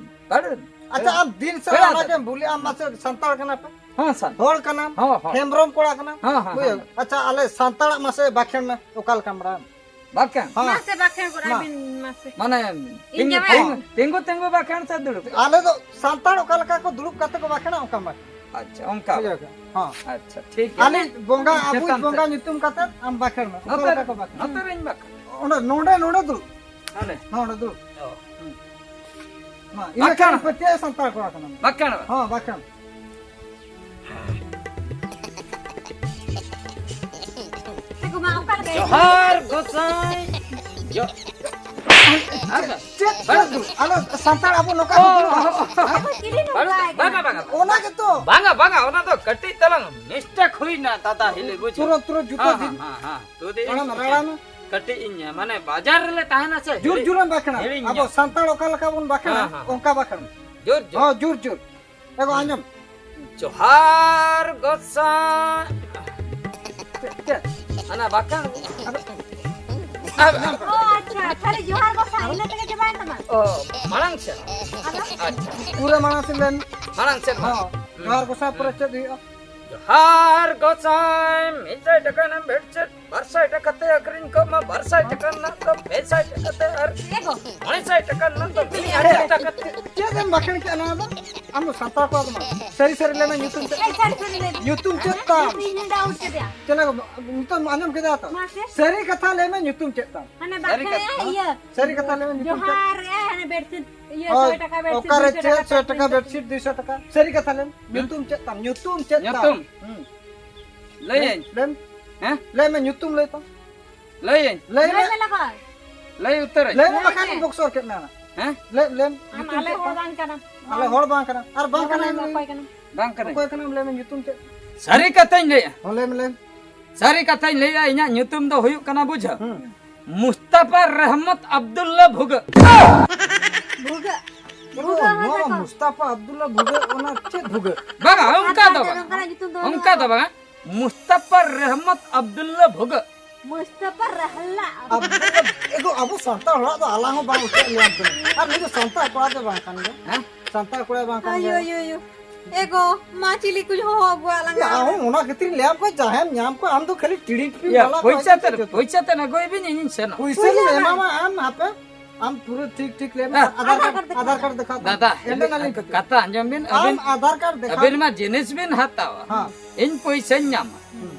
ᱵᱟᱹᱲᱩ᱾ ᱟᱪᱪᱷᱟ, ᱟᱢ ᱫᱤᱱ ᱥᱮᱫ ᱯᱮᱲᱟ ᱚᱱᱟ ᱫᱟᱫᱟ᱾ ᱜᱮᱢ ᱵᱩᱞᱤ, ᱟᱢ ᱢᱟᱥᱮ ᱥᱟᱱᱛᱟᱲ ᱠᱟᱱᱟ ᱯᱮ? ᱦᱚᱸ, ᱥᱟᱱᱛᱟᱲ᱾ ᱦᱚᱲ ᱠᱟᱱᱟᱢ, ᱦᱚᱸ, ᱦᱚᱸ, ᱦᱮᱢᱵᱨᱚᱢ ᱠᱚᱲᱟ ᱠᱟᱱᱟᱢ, ᱦᱚᱸ, ᱦᱚᱸ, ᱵᱩᱡᱷᱟᱹᱣ? ᱦᱚᱸ᱾ ᱟᱪᱪᱷᱟ, ᱟᱞᱮ ᱥᱟᱱᱛᱟᱲᱟᱜ ᱢᱟᱥᱮ ᱵᱟᱠᱷᱮᱬ ᱢᱮ, ᱚᱠᱟ ᱞᱮᱠᱟᱢ ᱵᱟᱲᱟᱭᱟ? ᱵᱟᱠᱷᱮᱬ? ᱦᱚᱸ᱾ ᱢᱟᱥᱮ ᱵᱟᱠᱷᱮᱬ ᱜᱚᱫ ᱢᱟ᱾ ᱟᱹᱵᱤᱱ ᱢᱟᱥᱮ᱾ ᱢᱟᱱᱮ, ᱤᱧ ᱛᱤᱸᱜᱩ, ᱡᱟᱶᱟᱭ᱾ ᱛᱤᱸᱜᱩ, ᱛᱤᱸᱜᱩ ᱛᱤᱸᱜᱩ ᱵᱟᱠᱷᱮᱬ ᱥᱮ ᱫᱩᱲᱩᱵ? ᱟᱞᱮ ᱫᱚ ᱥᱟᱱᱛᱟᱲ ᱚᱠᱟ ᱞᱮᱠᱟ ᱠᱚ ᱫᱩᱲᱩᱵ ᱠᱟᱛᱮ ᱠᱚ ᱵᱟᱠᱷᱮᱬᱟ, ᱚᱱᱠᱟ ᱵᱟᱠᱷᱮᱬ᱾ ᱟᱪᱪᱷᱟ, ᱚᱱᱠᱟ᱾ ᱵᱩᱡᱷᱟᱹᱣ ᱠᱮᱫᱟ? ᱦᱚᱸ᱾ ᱟᱪᱪᱷᱟ, ᱴᱷᱤᱠ ᱜᱮᱭᱟ᱾ ᱟᱞᱮ ᱵᱚᱸᱜᱟ, ᱟᱵᱚᱭᱤᱡ ᱪᱮᱛᱟᱱ ᱵᱚᱸᱜᱟ ᱥᱮᱫ᱾ ᱧᱩᱛᱩᱢ ᱠᱟᱛᱮ ᱟᱢ ᱵᱟᱠᱷᱮᱬ ᱢᱮ᱾ ᱚᱠᱟ ᱱᱚᱛᱮ ᱞᱮᱠᱟ ᱨᱮ, ᱠᱚ ᱵᱟᱠᱷᱮᱬᱟ? ᱱᱚᱛᱮ ᱨᱮᱧ ᱵᱟᱠᱷᱮᱬ᱾ ᱚᱸᱰᱮ, ᱱᱚᱰᱮ, ᱱᱚᱰᱮ ᱫᱩᱲᱩᱵ᱾ ᱱᱚᱰᱮ? ᱦᱚᱸ, ᱚᱸᱰᱮ ᱫᱩᱲᱩᱵ᱾ ᱚ᱾ ᱦᱩᱸ᱾ ᱢᱟ, ᱤᱱᱟᱹ ᱵᱟᱠᱷᱮᱬ᱾ ᱠᱷᱟᱱ ᱯᱟᱹᱛᱭᱟᱹᱣ ᱥᱟᱱᱛᱟᱲ ᱠᱚᱲᱟ ᱠᱟᱱᱟᱢ᱾ ᱵᱟᱠᱷᱮᱬ᱾ ᱦᱚᱸ, ᱵᱟᱠᱷᱮᱬ᱾ ᱮ ᱜᱚ ᱢᱟ, ᱚᱠᱟ ᱞᱮᱠᱟ? ᱡᱚᱦᱟᱨ ᱜᱚᱸᱥᱟᱭ᱾ ᱡᱚ-, ᱪᱮᱫ, ᱪᱮᱫ ᱫᱩᱲᱩᱵ? ᱟᱞᱚ, ᱥᱟᱱᱛᱟᱲ ᱟᱵᱚ ᱱᱚᱝᱠᱟ ᱚ, ᱵᱚᱱ ᱫᱩᱲᱩᱵᱟ? ᱚ, ᱚ, ᱚ᱾ ᱟᱵᱚ ᱪᱤᱞᱤ ᱱᱚᱝᱠᱟ ᱵᱟᱝᱟ, ᱠᱟᱱᱟ? ᱵᱟᱝᱟ, ᱵᱟᱝᱟ᱾ ᱚᱱᱟ ᱜᱮᱛᱚ᱾ ᱵᱟᱝᱟ, ᱵᱟᱝᱟ, ᱚᱱᱟ ᱫᱚ ᱠᱟᱹᱴᱤᱡ ᱛᱟᱞᱟᱝ mistake ᱦᱩᱭᱱᱟ, ᱫᱟᱫᱟ ᱦᱤᱞᱤ, ᱵᱩᱡᱷᱟᱹᱣ᱾ ᱛᱩᱨᱟᱹ, ᱛᱩᱨᱟᱹ ᱡᱩᱛᱟᱹ ᱦᱮᱸ, ᱫᱤᱱ᱾ ᱦᱮᱸ, ᱦᱮᱸ, ᱦᱮᱸ᱾ ᱛᱩᱫᱤ ᱨᱟᱲᱟ ᱢᱮ, ᱨᱟᱲᱟ ᱢᱮ᱾ ᱠᱟᱹᱴᱤᱡ ᱤᱧ, ᱢᱟᱱᱮ, ᱵᱟᱡᱟᱨ ᱨᱮᱞᱮ ᱛᱟᱦᱮᱱᱟ ᱥᱮ, ᱡᱳᱨ ᱦᱤᱲᱤᱧ, ᱡᱳᱨᱮᱢ ᱵᱟᱠᱷᱮᱬᱟ᱾ ᱦᱤᱲᱤᱧ ᱟᱵᱚ ᱧᱚᱜ᱾ ᱥᱟᱱᱛᱟᱲ ᱚᱠᱟ ᱞᱮᱠᱟ ᱵᱚᱱ ᱵᱟᱠᱷᱮᱬᱟ, ᱦᱮᱸ, ᱦᱮᱸ, ᱦᱮᱸ᱾ ᱚᱱᱠᱟ ᱵᱟᱠᱷᱮᱬ᱾ ᱡᱳᱨ, ᱡᱳᱨ᱾ ᱦᱚᱸ, ᱡᱳᱨ, ᱡᱳᱨ᱾ ᱮ ᱜᱚ, ᱟᱸᱡᱚᱢ᱾ ᱡᱚᱦᱟᱨ ᱜᱚᱸᱥᱟᱭ᱾ ᱪᱮᱫ, ᱪᱮᱫ? ᱦᱟᱱᱟ ᱵᱟᱠᱷᱮᱬ᱾ ᱟᱫᱚ, ᱟᱫᱚ, ᱚ, ᱟᱪᱪᱷᱟ, ᱠᱷᱟᱹᱞᱤ ᱡᱚᱦᱟᱨ ᱜᱚᱸᱥᱟᱭ, ᱤᱱᱟᱹ ᱛᱮᱜᱮ ᱪᱟᱵᱟᱭᱮᱱ ᱛᱟᱢᱟ᱾ ᱚ, ᱢᱟᱲᱟᱝ ᱥᱮᱫ᱾ ᱟᱫᱚ? ᱟᱪᱪᱷᱟ᱾ ᱯᱩᱨᱟᱹ ᱢᱟᱲᱟᱝ ᱥᱮᱫ ᱞᱮᱱ᱾ ᱢᱟᱲᱟᱝ ᱥᱮᱫ ᱢᱟ᱾ ᱦᱚᱸ, ᱡᱚᱦᱟᱨ ᱜᱚᱸᱥᱟᱭ ᱯᱚᱨᱮ ᱪᱮᱫ ᱦᱩᱭᱩᱜᱼᱟ? ᱡᱚᱦᱟᱨ ᱜᱚᱸᱥᱟᱭ, ᱢᱤᱫ ᱥᱟᱭ ᱴᱟᱠᱟ ᱨᱮᱱᱟᱜ ᱵᱮᱰᱥᱤᱴ ᱵᱟᱨ ᱥᱟᱭ ᱴᱟᱠᱟ ᱛᱮ ᱟᱹᱠᱷᱨᱤᱧ ᱠᱚᱜ ᱢᱟ, ᱵᱟᱨ ᱥᱟᱭ ᱴᱟᱠᱟ ᱨᱮᱱᱟᱜ ᱫᱚ ᱯᱮ ᱥᱟᱭ ᱴᱟᱠᱟ ᱛᱮ ᱟᱨ ᱢᱚᱬᱮ ᱥᱟᱭ ᱴᱟᱠᱟ ᱨᱮᱱᱟᱜ ᱫᱚ ᱢᱤᱫ ᱦᱟᱡᱟᱨ ᱴᱟᱠᱟ ᱛᱮ᱾ ᱪᱮᱫ ᱮᱢ ᱵᱟᱠᱷᱮᱲ ᱠᱮᱫᱼᱟ ᱱᱚᱣᱟ ᱫᱚ? ᱟᱢ ᱫᱚ ᱥᱟᱱᱛᱟᱲ ᱠᱚᱲᱟ ᱫᱚ ᱵᱟᱝ᱾ ᱥᱟᱹᱨᱤ ᱥᱟᱹᱨᱤ ᱞᱟᱹᱭ ᱢᱮ, ᱧᱩᱛᱩᱢ ᱪᱮᱫ? ᱮᱭ, ᱥᱟᱹᱨᱤ ᱥᱟᱹᱨᱤ ᱞᱟᱹᱭ ᱢᱮ᱾ ᱧᱩᱛᱩᱢ ᱪᱮᱫ ᱛᱟᱢ? ᱤᱧ ᱦᱚᱸᱧ ᱰᱟᱣᱩᱴ ᱠᱮᱫᱮᱭᱟ᱾ ᱪᱮᱫ ᱞᱮᱠᱟ ᱱᱤᱛᱚᱜ ᱟᱸᱡᱚᱢ ᱠᱮᱫᱟ ᱛᱚ? ᱢᱟᱥᱮ᱾ ᱥᱟᱹᱨᱤ ᱠᱟᱛᱷᱟ ᱞᱟᱹᱭ ᱢᱮ, ᱧᱩᱛᱩᱢ ᱪᱮᱫ ᱛᱟᱢ? ᱦᱟᱱᱮ ᱥᱟᱹᱨᱤ ᱵᱟᱠᱷᱮᱲ ᱠᱟᱛᱷᱟ᱾ ᱤᱭᱟᱹ᱾ ᱥᱟᱹᱨᱤ ᱠᱟᱛᱷᱟ ᱞᱟᱹᱭ ᱢᱮ, ᱧᱩᱛᱩᱢ ᱪᱮᱫ? ᱡᱚᱦᱟᱨ ᱨᱮ ᱦᱟᱱᱮ ᱵᱮᱰᱥᱤᱴ ᱤᱭᱟᱹ ᱦᱳᱭ, ᱥᱚᱭ ᱴᱟᱠᱟ ᱵᱮᱰᱥᱤᱴ, ᱚᱠᱟᱨᱮ ᱫᱩᱭᱥᱚ ᱪᱮᱫ ᱴᱟᱠᱟ ᱥᱚᱭ ᱴᱟᱠᱟ ᱵᱮᱰᱥᱤᱴ᱾ ᱵᱮᱰᱥᱤᱴ, ᱫᱩᱭᱥᱚ ᱴᱟᱠᱟ? ᱥᱟᱹᱨᱤ ᱠᱟᱛᱷᱟ ᱞᱟᱹᱭ ᱢᱮ, ᱧᱩᱛᱩᱢ ᱪᱮᱫ ᱛᱟᱢ? ᱧᱩᱛᱩᱢ ᱪᱮᱫ ᱛᱟᱢ? ᱧᱩᱛᱩᱢ᱾ ᱦᱩᱸ᱾ ᱞᱟᱹᱭᱟᱹᱧ᱾ ᱞᱟᱹᱭ ᱢᱮ᱾ ᱦᱮᱸ? ᱞᱟᱹᱭ ᱢᱮ, ᱧᱩᱛᱩᱢ ᱞᱟᱹᱭ ᱛᱟᱢ᱾ ᱞᱟᱹᱭᱟᱹᱧ᱾ ᱞᱟᱹᱭ ᱢᱮ᱾ ᱞᱟᱹᱭ ᱢᱮ ᱞᱟᱜᱟ᱾ ᱞᱟᱹᱭ ᱩᱛᱟᱹᱨᱟᱹᱧ᱾ ᱞᱟᱹᱭ ᱢᱮ, ᱞᱟᱹᱭ ᱵᱟᱠᱷᱟᱱ ᱢᱮ᱾ ᱤᱧ ᱵᱚᱠᱥᱚᱨ ᱠᱮᱫ ᱢᱮᱭᱟ ᱱᱟ᱾ ᱦᱮᱸ? ᱞᱟᱹᱭ, ᱞᱟᱹᱭ ᱢᱮ, ᱟᱢ ᱧᱩᱛᱩᱢ ᱟᱞᱮ ᱪᱮᱫ ᱦᱚᱲ ᱛᱟᱢ? ᱵᱟᱝ ᱠᱟᱱᱟᱢ᱾ ᱟᱞᱮ ᱦᱚᱲ ᱵᱟᱝ ᱠᱟᱱᱟ᱾ ᱟᱨ ᱵᱟᱝ ᱵᱟᱵᱟ ᱠᱟᱱᱟ ᱞᱟᱹᱭ ᱮᱢ ᱢᱮ, ᱞᱟᱹᱭ ᱚᱠᱚᱭ ᱢᱮ᱾ ᱠᱟᱱᱟᱢ? ᱵᱟᱝ ᱠᱟᱹᱱᱟᱹᱧ᱾ ᱚᱠᱚᱭ ᱠᱟᱱᱟᱢ ᱞᱟᱹᱭ ᱢᱮ, ᱧᱩᱛᱩᱢ ᱪᱮᱫ? ᱥᱟᱹᱨᱤ ᱠᱟᱛᱷᱟᱧ ᱞᱟᱹᱭᱟ, ᱤᱧᱟᱹᱜ ᱧᱩᱛᱩᱢ ᱫᱚ ᱦᱩᱭᱩᱜ ᱠᱟᱱᱟ, ᱵᱩᱡᱷᱟᱹᱣ, ᱦᱩᱸ᱾ ᱢᱩᱥᱛᱟᱯᱟ ᱨᱮᱦᱢᱚᱛ ᱟᱵᱫᱩᱞᱞᱟ ᱵᱷᱩᱜᱟᱹᱜ᱾ ᱵᱷᱩᱜᱟᱹᱜ᱾ ᱮ, ᱵᱷᱩᱜᱟᱹᱜ ᱦᱚᱸ ᱱᱚᱣᱟ ᱛᱟᱠᱚ᱾ ᱢᱩᱥᱛᱟᱯᱟ ᱟᱵᱫᱩᱞᱞᱟ ᱵᱷᱩᱜᱟᱹᱜ, ᱚᱱᱟ ᱪᱮᱫ ᱵᱷᱩᱜᱟᱹᱜ? ᱵᱟᱝᱟ, ᱚᱱᱠᱟ ᱫᱚ ᱟᱨ ᱵᱟᱝ᱾ ᱱᱚᱝᱠᱟᱱᱟᱜ ᱧᱩᱛᱩᱢ ᱫᱚ ᱚᱱᱠᱟ ᱫᱚ ᱵᱟᱝᱟ᱾ ᱢᱩᱥᱛᱟᱯᱟ ᱨᱮᱦᱢᱚᱛ ᱟᱵᱫᱩᱞᱞᱟ ᱵᱷᱩᱜᱟᱹᱜ᱾ ᱢᱩᱥᱛᱟᱯᱟ ᱨᱟᱦᱞᱟ᱾ ᱟᱵᱫᱩᱞᱞᱟ, ᱮ ᱜᱳ, ᱟᱵᱚ ᱥᱟᱱᱛᱟᱲ ᱦᱚᱲᱟᱜ ᱫᱚ ᱟᱞᱟᱝ ᱦᱚᱸ ᱵᱟᱝ ᱩᱪᱤᱛ ᱞᱮᱭᱟ ᱛᱚ᱾ ᱟᱨ ᱱᱩᱭ ᱫᱚ ᱥᱟᱱᱛᱟᱲ ᱠᱚᱲᱟ ᱫᱚ ᱵᱟᱝ ᱠᱟᱱ ᱜᱮᱭᱟ᱾ ᱦᱮᱸ? ᱥᱟᱱᱛᱟᱲ ᱠᱚᱲᱟ ᱵᱟᱝ ᱠᱟᱱ ᱟᱭᱳ, ᱜᱮᱭᱟ᱾ ᱟᱭᱳ, ᱟᱭᱳ᱾ ᱮ ᱜᱳ, ᱢᱟ ᱪᱤᱞᱤ ᱠᱚ ᱦᱚᱦᱚ ᱟᱹᱜᱩᱣᱟ ᱞᱟᱝ ᱭᱟ, ᱟ? ᱟᱢ ᱦᱚᱸ ᱚᱱᱟ ᱠᱷᱟᱹᱛᱤᱨ ᱞᱟᱹᱭᱟᱢ ᱠᱚ, ᱡᱟᱦᱟᱸᱭᱮᱢ ᱧᱟᱢ ᱠᱚᱣᱟ, ᱟᱢ ᱫᱚ ᱠᱷᱟᱹᱞᱤ ᱴᱤᱲᱤᱝ ᱴᱤᱲᱤᱝ ᱭᱟ, ᱵᱟᱞᱟ ᱠᱚ ᱯᱚᱭᱥᱟ ᱦᱤᱡᱩᱜ ᱛᱮᱱ, ᱡᱚᱛᱚ᱾ ᱯᱚᱭᱥᱟ ᱛᱮᱱ ᱟᱹᱜᱩᱭ ᱵᱤᱱ, ᱤᱧᱤᱧ ᱥᱮᱱᱚᱜ᱾ ᱯᱚᱭᱥᱟ ᱯᱚᱭᱥᱟ ᱞᱮ ᱛᱮᱱ᱾ ᱮᱢᱟᱢᱟ ᱟᱯᱮ, ᱟᱢ ᱯᱩᱨᱟᱹ ᱴᱷᱤᱠ ᱴᱷᱤᱠ ᱞᱟᱹᱭ ᱢᱮ᱾ ᱦᱮᱸ᱾ ᱟᱫᱷᱟᱨ ᱠᱟᱨᱰ, ᱟᱫᱷᱟᱨ ᱠᱟᱨᱰ ᱫᱮᱠᱷᱟᱣ ᱛᱟᱢ᱾ ᱫᱟᱫᱟ, ᱮᱸᱰᱮ ᱱᱟᱞᱤᱧ ᱠᱟᱹᱴᱤᱡ᱾ ᱠᱟᱛᱷᱟ ᱟᱸᱡᱚᱢ ᱵᱤᱱ, ᱟᱢ ᱟᱹᱵᱤᱱ, ᱟᱫᱷᱟᱨ ᱠᱟᱨᱰ ᱫᱮᱠᱷᱟᱣ ᱟᱹᱵᱤᱱ ᱢᱮ᱾ ᱢᱟ ᱡᱤᱱᱤᱥ ᱵᱤᱱ ᱦᱟᱛᱟᱣᱟ, ᱦᱮᱸ᱾ ᱤᱧ ᱯᱚᱭᱥᱟᱧ ᱧᱟᱢᱟ,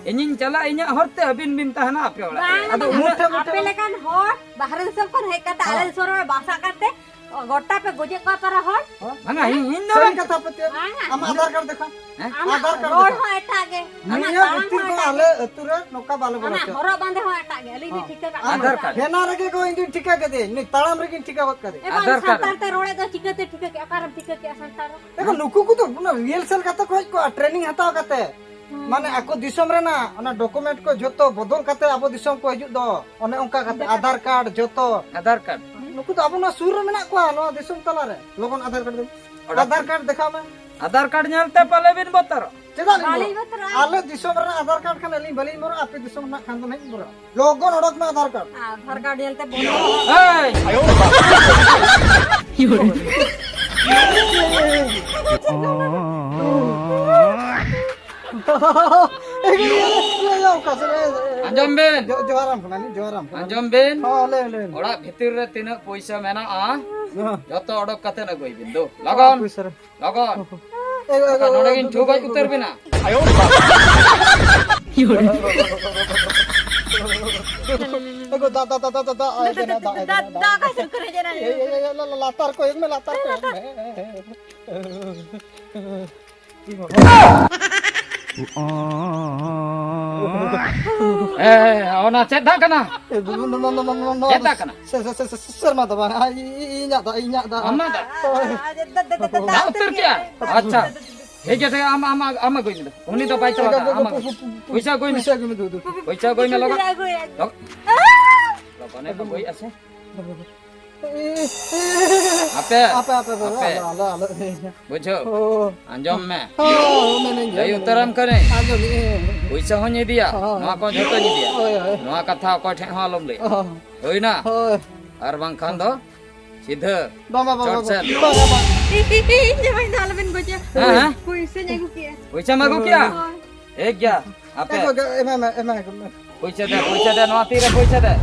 ᱤᱧᱤᱧ ᱪᱟᱞᱟᱜᱼᱟ ᱤᱧᱟᱹᱜ ᱦᱚᱨ ᱛᱮ, ᱟᱹᱵᱤᱱ ᱵᱤᱱ ᱛᱟᱦᱮᱱᱟ ᱟᱯᱮ ᱚᱲᱟᱜ ᱨᱮ᱾ ᱵᱟᱝ, ᱟᱫᱚ ᱵᱟᱝ, ᱩᱱᱟᱹᱜ ᱢᱩᱴᱷᱟᱹ, ᱢᱩᱴᱷᱟᱹ᱾ ᱟᱯᱮ ᱞᱮᱠᱟᱱ ᱦᱚᱲ ᱵᱟᱦᱨᱮ ᱫᱤᱥᱚᱢ ᱠᱷᱚᱱ ᱦᱮᱡ ᱠᱟᱛᱮ ᱟᱞᱮ ᱦᱮᱸ᱾ ᱫᱤᱥᱚᱢ ᱨᱮ ᱵᱟᱥᱟ ᱠᱟᱛᱮ ᱜᱚᱴᱟ ᱯᱮ ᱜᱚᱡᱮᱫ ᱠᱚᱣᱟ ᱯᱟᱨᱟ ᱦᱚᱲ᱾ ᱵᱟᱝᱟ, ᱤᱧ, ᱤᱧ ᱫᱚ ᱥᱟᱹᱨᱤ ᱵᱟᱝ᱾ ᱠᱟᱛᱷᱟ ᱯᱟᱹᱛᱭᱟᱹᱣ᱾ ᱵᱟᱝᱟ᱾ ᱟᱢᱟᱜ ᱟᱫᱷᱟᱨ ᱠᱟᱨᱰ ᱫᱮᱠᱷᱟᱣ᱾ ᱦᱮᱸ? ᱟᱢᱟᱜ ᱟᱫᱷᱟᱨ ᱠᱟᱨᱰ ᱨᱚᱲ ᱫᱮᱠᱷᱟᱣ᱾ ᱦᱚᱸ ᱮᱴᱟᱜ ᱜᱮ᱾ ᱟᱢᱟᱜ ᱱᱤᱭᱟᱹ ᱛᱟᱲᱟᱢ ᱵᱷᱤᱛᱤᱨ ᱦᱚᱸ ᱠᱷᱚᱱ ᱮᱴᱟᱜ ᱟᱞᱮ ᱜᱮ᱾ ᱟᱹᱛᱩ ᱨᱮ ᱱᱚᱝᱠᱟ ᱵᱟᱞᱮ ᱵᱚᱞᱚ ᱟᱢᱟᱜ ᱦᱚᱪᱚᱜᱼᱟ᱾ ᱦᱚᱨᱚᱜ ᱵᱟᱸᱫᱮ ᱦᱚᱸ ᱮᱴᱟᱜ ᱜᱮ᱾ ᱟᱹᱞᱤᱧ ᱞᱤᱧ ᱦᱚᱸ᱾ ᱴᱷᱤᱠᱟᱹ ᱠᱟᱜ ᱟᱫᱷᱟᱨ ᱠᱟᱱᱟ᱾ ᱠᱟᱨᱰ᱾ ᱦᱮᱱᱟ ᱨᱮᱜᱮ ᱠᱚ ᱤᱧ ᱫᱩᱧ ᱴᱷᱤᱠᱟᱹ ᱠᱮᱫᱮᱭᱟ, ᱱᱩᱭ ᱛᱟᱲᱟᱢ ᱨᱮᱜᱮᱧ ᱴᱷᱤᱠᱟᱹ ᱜᱚᱫ ᱠᱟᱫᱮᱭᱟ᱾ ᱮ ᱵᱟᱝ, ᱟᱫᱷᱟᱨ ᱠᱟᱨᱰ᱾ ᱥᱟᱱᱛᱟᱲ ᱛᱮ ᱨᱚᱲᱮᱫ ᱫᱚ ᱪᱤᱠᱟᱹᱛᱮ ᱴᱷᱤᱠᱟᱹ ᱠᱮᱜᱼᱟ? ᱚᱠᱟᱨᱮᱢ ᱴᱷᱤᱠᱟᱹ ᱠᱮᱜᱼᱟ ᱥᱟᱱᱛᱟᱲ ᱨᱚᱲ? ᱮ ᱜᱳ, ᱱᱩᱠᱩ ᱠᱚᱫᱚ ᱚᱱᱟ ᱨᱤᱦᱟᱨᱥᱟᱞ ᱠᱟᱛᱮ ᱠᱚ ᱦᱮᱡ ᱠᱚᱜᱼᱟ, ᱴᱨᱮᱱᱤᱝ ᱦᱟᱛᱟᱣ ᱠᱟᱛᱮ᱾ ᱦᱩᱸ᱾ ᱢᱟᱱᱮ ᱟᱠᱚ ᱫᱤᱥᱚᱢ ᱨᱮᱱᱟᱜ ᱚᱱᱟ ᱰᱚᱠᱩᱢᱮᱱᱴ ᱠᱚ ᱡᱷᱚᱛᱚ ᱵᱚᱫᱚᱞ ᱠᱟᱛᱮ ᱟᱵᱚ ᱫᱤᱥᱚᱢ ᱠᱚ ᱦᱤᱡᱩᱜ ᱫᱚ, ᱚᱱᱮ ᱚᱱᱠᱟ ᱠᱟᱛᱮ᱾ ᱟᱫᱷᱟᱨ ᱠᱟᱨᱰ ᱡᱷᱚᱛᱚ᱾ ᱟᱫᱷᱟᱨ ᱠᱟᱨᱰ᱾ ᱱᱩᱠᱩ ᱫᱚ ᱟᱵᱚ ᱱᱚᱣᱟ ᱥᱩᱨ ᱨᱮ ᱢᱮᱱᱟᱜ ᱠᱚᱣᱟ, ᱱᱚᱣᱟ ᱫᱤᱥᱚᱢ ᱛᱟᱞᱟ ᱨᱮ᱾ ᱞᱚᱜᱚᱱ ᱟᱫᱷᱟᱨ ᱠᱟᱨᱰ ᱫᱮᱱ᱾ ᱚᱰᱚᱠ᱾ ᱟᱫᱷᱟᱨ ᱠᱟᱨᱰ ᱫᱮᱠᱷᱟᱣ ᱢᱮ᱾ ᱟᱫᱷᱟᱨ ᱠᱟᱨᱰ ᱧᱮᱞᱛᱮ ᱯᱟᱞᱮ ᱵᱤᱱ ᱵᱚᱛᱚᱨᱚᱜ᱾ ᱪᱮᱫᱟᱜ ᱞᱤᱧ ᱵᱟᱹᱞᱤᱧ ᱵᱚᱛᱚᱨᱚᱜᱼᱟ᱾ ᱟᱞᱮ ᱫᱤᱥᱚᱢ ᱨᱮᱱᱟᱜ ᱟᱫᱷᱟᱨ ᱠᱟᱨᱰ ᱠᱷᱟᱱ ᱟᱹᱞᱤᱧ ᱵᱟᱹᱞᱤᱧ ᱵᱚᱨᱚᱜᱼᱟ, ᱟᱯᱮ ᱫᱤᱥᱚᱢ ᱨᱮᱱᱟᱜ ᱠᱷᱟᱱ ᱫᱚ ᱱᱟᱦᱟᱜ ᱤᱧ ᱵᱚᱨᱚᱜᱼᱟ᱾ ᱟᱫᱷᱟᱨ ᱠᱟᱨᱰ ᱧᱮᱞᱛᱮ ᱵᱚᱛᱚᱨᱚᱜ᱾ ᱮᱭ! ᱚᱠᱟ ᱥᱮᱫ ᱨᱮ? ᱟᱸᱡᱚᱢ ᱵᱮᱱ᱾ ᱡᱚ-, ᱡᱚᱦᱟᱨᱟᱢ ᱠᱟᱱᱟ, ᱡᱚᱦᱟᱨᱟᱢ ᱠᱟᱱᱟ᱾ ᱟᱸᱡᱚᱢ ᱵᱮᱱ᱾ ᱦᱚᱸ, ᱞᱟᱹᱭ, ᱞᱟᱹᱭ᱾ ᱚᱲᱟᱜ ᱵᱷᱤᱛᱤᱨ ᱨᱮ ᱛᱤᱱᱟᱹᱜ ᱯᱚᱭᱥᱟ ᱢᱮᱱᱟᱜᱼᱟ, ᱦᱚᱸ᱾ ᱡᱚᱛᱚ ᱚᱰᱚᱠ ᱠᱟᱛᱮ ᱟᱹᱜᱩᱭ ᱵᱤᱱ᱾ ᱫᱩ, ᱞᱚᱜᱚᱱ᱾ ᱯᱚᱭᱥᱟ ᱨᱮ᱾ ᱞᱚᱜᱚᱱ᱾ ᱮ, ᱮ, ᱮ, ᱱᱚᱰᱮ ᱜᱤᱧ ᱫᱩ, ᱴᱷᱩ ᱫᱩ, ᱜᱚᱡ ᱫᱩ, ᱩᱛᱟᱹᱨ ᱫᱩ᱾ ᱵᱮᱱᱟ᱾ ᱮ ᱜᱚ, ᱫᱟ, ᱫᱟ, ᱫᱟ, ᱫᱟ, ᱫᱟ, ᱫᱟ, ᱟᱭ ᱫᱟ, ᱫᱟ, ᱫᱟ, ᱫᱟ, ᱫᱟ᱾ ᱫᱟ ᱚᱠᱟ ᱥᱮᱫ ᱠᱚᱨᱮ ᱡᱮ ᱮ, ᱮ, ᱮ, ᱞᱟ-, ᱞᱟ-, ᱞᱟᱛᱟᱨ ᱠᱚ ᱮᱢ ᱢᱮ, ᱞᱟᱛᱟᱨ ᱠᱚ ᱮᱢ ᱢᱮ᱾ ᱮ, ᱚᱱᱟ ᱪᱮᱫ ᱫᱟᱜ ᱠᱟᱱᱟ? ᱮ, ᱱᱚ-, ᱱᱚ-, ᱱᱚ-, ᱱᱚ-, ᱱᱚ-, ᱱᱚᱣᱟ ᱪᱮᱫ ᱫᱟᱜ ᱠᱟᱱᱟ? ᱥᱮ-, ᱥᱮ-, ᱥᱮ-, ᱥᱮ-, ᱥᱮᱨᱢᱟ ᱫᱟᱜ ᱵᱟᱝ, ᱟ, ᱤ-, ᱤ-, ᱤᱧᱟᱜ ᱫᱟᱜ, ᱤᱧᱟᱜ ᱫᱟᱜ᱾ ᱟᱢᱟᱜ ᱫᱟᱜ? ᱦᱳᱭ᱾ ᱫᱟᱜ ᱩᱛᱟᱹᱨ ᱠᱮᱜᱼᱟ? ᱟᱪᱪᱷᱟ᱾ ᱴᱷᱤᱠ ᱜᱮᱭᱟ, ᱴᱷᱤᱠ ᱜᱮᱭᱟ, ᱟᱢ, ᱟᱢ, ᱟᱢ, ᱟᱢ ᱟᱹᱜᱩᱭ ᱢᱮ᱾ ᱩᱱᱤ ᱫᱚ ᱵᱟᱭ ᱪᱟᱞᱟᱜᱼᱟ, ᱟᱢ ᱟᱹᱜᱩᱭ ᱢᱮ᱾ ᱯᱚᱭᱥᱟ ᱟᱹᱜᱩᱭ ᱢᱮ᱾ ᱯᱚᱭᱥᱟ ᱟᱹᱜᱩᱭ ᱢᱮ, ᱞᱚᱜᱚᱱ᱾ ᱞᱚᱜ-, ᱞᱚᱜᱚᱱᱮ ᱟᱹᱜᱩᱭᱮᱫᱼᱟ ᱥᱮ? ᱟᱯᱮ, ᱟᱯᱮ, ᱟᱯᱮ, ᱟᱯᱮ᱾ ᱟᱞᱚ, ᱟᱞᱚ, ᱟᱞᱚ᱾ ᱵᱩᱡᱷᱟᱹᱣ? ᱚ᱾ ᱟᱸᱡᱚᱢ ᱢᱮ᱾ ᱦᱚᱸ, ᱢᱮᱱᱟᱹᱧ ᱜᱮ, ᱞᱟᱹᱭ ᱢᱮᱱᱟᱹᱧ ᱩᱛᱟᱹᱨᱟᱢ ᱜᱮ᱾ ᱠᱟᱹᱱᱟᱹᱧ᱾ ᱟᱸᱡᱚᱢᱮᱫ ᱟᱹᱧ᱾ ᱯᱚᱭᱥᱟ ᱦᱚᱸᱧ ᱤᱫᱤᱭᱟ, ᱦᱚᱸ᱾ ᱱᱚᱣᱟ ᱠᱚ ᱡᱷᱚᱛᱚᱧ ᱤᱫᱤᱭᱟ᱾ ᱦᱳᱭ, ᱦᱳᱭ᱾ ᱱᱚᱣᱟ ᱠᱟᱛᱷᱟ ᱚᱠᱚᱭ ᱴᱷᱮᱱ ᱦᱚᱸ ᱟᱞᱚᱢ ᱞᱟᱹᱭᱟ᱾ ᱦᱚᱸ᱾ ᱦᱩᱭᱱᱟ? ᱦᱳᱭ᱾ ᱟᱨ ᱵᱟᱝᱠᱷᱟᱱ ᱫᱚ ᱥᱤᱫᱷᱟᱹ ᱵᱟᱝ, ᱵᱟᱝ, ᱵᱟᱝ, ᱪᱚᱴ ᱵᱟᱝ, ᱥᱮᱫ᱾ ᱵᱟᱝ, ᱵᱟᱝ, ᱵᱟᱝ᱾ ᱤᱧ ᱡᱟᱶᱟᱭ ᱫᱚ ᱟᱞᱚᱵᱮᱱ ᱜᱚᱡᱮ᱾ ᱦᱮᱸ, ᱦᱮᱸ᱾ ᱯᱩᱭᱥᱟᱹᱧ ᱟᱹᱜᱩ ᱠᱮᱜᱼᱟ᱾ ᱯᱚᱭᱥᱟᱢ ᱟᱹᱜᱩ ᱠᱮᱜᱼᱟ? ᱦᱳᱭ᱾ ᱴᱷᱤᱠ ᱜᱮᱭᱟ᱾ ᱟᱯᱮ᱾ ᱮ ᱜᱚ, ᱮ, ᱮᱢᱟᱭ ᱢᱮ, ᱮᱢᱟᱭ ᱢᱮ᱾ ᱯᱚᱭᱥᱟ ᱫᱮ, ᱯᱚᱭᱥᱟ ᱫᱮ, ᱱᱚᱣᱟ ᱛᱤᱨᱮ ᱯᱚᱭᱥᱟ ᱫᱮ᱾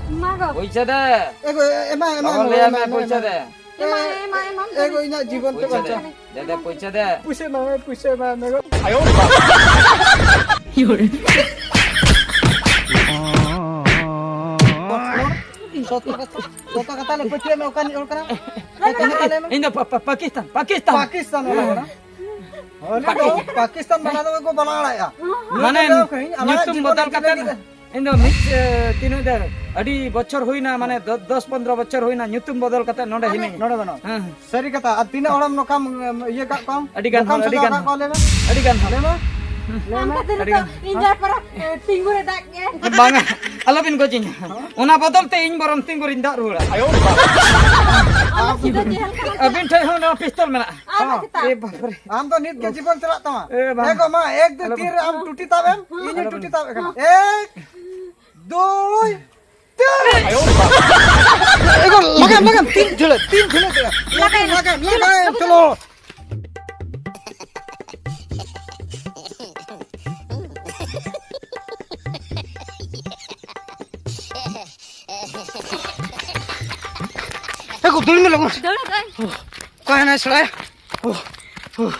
ᱢᱟ ᱜᱚ᱾ ᱯᱚᱭᱥᱟ ᱫᱮ᱾ ᱮ ᱜᱚ, ᱮ, ᱮᱢᱟᱭ, ᱮᱢᱟᱭ ᱞᱚᱜᱚᱱ ᱢᱮ, ᱞᱟᱹᱭ ᱮᱢᱟᱭ ᱢᱮ, ᱢᱮ, ᱯᱚᱭᱥᱟ ᱮᱢᱟᱭ ᱫᱮ᱾ ᱢᱮ᱾ ᱮᱢᱟᱭ, ᱮᱢᱟᱭ, ᱮᱢᱟᱭ, ᱮ ᱜᱚ, ᱮᱢᱟᱭ᱾ ᱤᱧᱟᱜ ᱡᱤᱵᱚᱱ ᱛᱮ ᱯᱚᱭᱥᱟ ᱫᱮ᱾ ᱵᱟᱧᱪᱟᱣ᱾ ᱫᱮ, ᱫᱮ, ᱯᱚᱭᱥᱟ ᱫᱮ᱾ ᱯᱚᱭᱥᱟ ᱮᱢᱟᱭ ᱢᱮ ᱜᱚ᱾ ᱥᱚᱛ ᱠᱟᱛᱷᱟ, ᱥᱚᱛ ᱠᱟᱛᱷᱟ ᱞᱮ ᱯᱟᱹᱛᱭᱟᱹᱣ ᱢᱮ, ᱚᱠᱟ ᱨᱤᱱᱤᱡ ᱦᱚᱲ ᱠᱟᱱᱟᱢ? ᱤᱧ ᱫᱚ ᱯᱟ-, ᱯᱟ-, ᱯᱟᱠᱤᱥᱛᱟᱱ, ᱯᱟᱠᱤᱥᱛᱟᱱ᱾ ᱯᱟᱠᱤᱥᱛᱟᱱ ᱦᱚᱲ ᱠᱟᱱᱟ᱾ ᱦᱳᱭ, ᱱᱚᱣᱟ ᱫᱚ ᱯᱟᱠᱤᱥᱛᱟᱱ ᱵᱟᱞᱟ ᱫᱚ ᱠᱚ ᱵᱟᱞᱟ ᱵᱟᱲᱟᱭᱟ᱾ ᱢᱟᱱᱮ ᱱᱚᱣᱟ ᱫᱚ ᱠᱟᱹᱦᱱᱤ ᱟᱞᱟᱝᱟᱜ ᱧᱩᱛᱩᱢ ᱡᱤᱵᱚᱱ ᱵᱚᱫᱚᱞ ᱨᱮ ᱠᱟᱛᱮ ᱡᱩᱫᱤ ᱤᱧ ᱫᱚ ᱢᱤᱫ, ᱮ, ᱛᱤᱱᱟᱹᱜ ᱫᱮ, ᱟᱹᱰᱤ ᱵᱚᱪᱷᱚᱨ ᱦᱩᱭᱱᱟ, ᱢᱟᱱᱮ ᱫᱚ-, ᱫᱚᱥ ᱯᱚᱱᱫᱽᱨᱚ ᱵᱚᱪᱷᱚᱨ ᱦᱩᱭᱱᱟ ᱧᱩᱛᱩᱢ ᱵᱚᱫᱚᱞ ᱠᱟᱛᱮ ᱱᱚᱰᱮ ᱦᱤᱱᱟᱹᱧᱟ᱾ ᱱᱚᱰᱮ ᱵᱟᱹᱱᱩᱜ᱾ ᱦᱮᱸ, ᱦᱮᱸ᱾ ᱥᱟᱹᱨᱤ ᱠᱟᱛᱷᱟ᱾ ᱟᱨ ᱛᱤᱱᱟᱹᱜ ᱦᱚᱲᱮᱢ ᱱᱚᱝᱠᱟᱢ, ᱮᱢ, ᱤᱭᱟᱹ ᱠᱟᱜ ᱠᱚᱣᱟᱢ? ᱟᱹᱰᱤ ᱜᱟᱱ ᱵᱚᱠᱟᱢ ᱦᱚᱲ, ᱟᱹᱰᱤ ᱥᱟᱡᱟᱣ ᱜᱟᱱ ᱠᱟᱜ ᱦᱚᱲ᱾ ᱠᱚᱣᱟ? ᱞᱟᱹᱭ ᱢᱮ᱾ ᱞᱟᱹᱭ ᱢᱮ᱾ ᱟᱢ ᱠᱷᱟᱹᱛᱤᱨ ᱟᱹᱰᱤ ᱛᱮ ᱜᱟᱱ᱾ ᱤᱧ ᱡᱟᱦᱟᱸ ᱯᱟᱨᱟ, ᱮ, ᱛᱤᱸᱜᱩ ᱨᱮ ᱫᱟᱜ ᱜᱮ᱾ ᱵᱟᱝᱟ, ᱟᱞᱚᱵᱤᱱ ᱜᱚᱡᱤᱧᱟ᱾ ᱚᱱᱟ ᱵᱚᱫᱚᱞ ᱛᱮ ᱤᱧ ᱵᱚᱨᱚᱝ ᱛᱤᱸᱜᱩ ᱨᱤᱧ ᱫᱟᱜ ᱨᱩᱣᱟᱹᱲᱟ᱾ ᱟᱢ ᱫᱚ ᱥᱤᱫᱷᱟᱹ ᱡᱮᱦᱮᱞ ᱠᱷᱟᱱᱟ ᱪᱟᱞᱟᱜ᱾ ᱟᱹᱵᱤᱱ ᱴᱷᱮᱱ ᱦᱚᱸ ᱱᱚᱣᱟ ᱯᱤᱥᱛᱚᱞ ᱢᱮᱱᱟᱜᱼᱟ᱾ ᱟᱨ ᱵᱟᱝ ᱪᱮᱛᱟᱱ᱾ ᱮ ᱵᱟᱯ ᱨᱮ᱾ ᱟᱢ ᱫᱚ ᱱᱤᱛ ᱜᱮ ᱡᱤᱵᱚᱱ ᱪᱟᱞᱟᱜ ᱛᱟᱢᱟ᱾ ᱮ ᱵᱟᱝ᱾ ᱮ ᱜᱚ ᱢᱟ, ᱮᱠ ᱫᱩ ᱟᱞᱚ ᱛᱤᱱ ᱨᱮ ᱟᱢ ᱴᱩᱴᱤ ᱛᱟᱵ ᱮᱢ, ᱤᱧ ᱦᱚᱸ ᱴᱩᱴᱤ ᱛᱟᱵ ᱮ ᱠᱟᱱᱟ᱾ ᱮᱠ, ᱫᱩᱭ, ᱛᱤᱱ᱾ ᱮ ᱜᱚ, ᱞᱟᱜᱟᱢ, ᱞᱟᱜᱟᱢ, ᱛᱤᱱ ᱡᱷᱟᱹᱞᱟᱹᱜ, ᱛᱤᱱ ᱡᱷᱟᱹᱞᱟᱹᱜ ᱛᱮ᱾ ᱞᱟᱜᱟᱢ, ᱞᱟᱜᱟᱢ, ᱞᱟᱜᱟᱢ, ᱪᱚᱞᱚ᱾ ᱮ ᱜᱚ, ᱫᱟᱹᱲ ᱢᱮ ᱞᱚᱜᱚᱱ᱾ ᱫᱟᱹᱲ ᱫᱟᱹᱧ᱾ ᱚᱠᱟᱭᱮᱱᱟᱭ ᱥᱮᱬᱟᱭᱟ? ᱚ, ᱚ,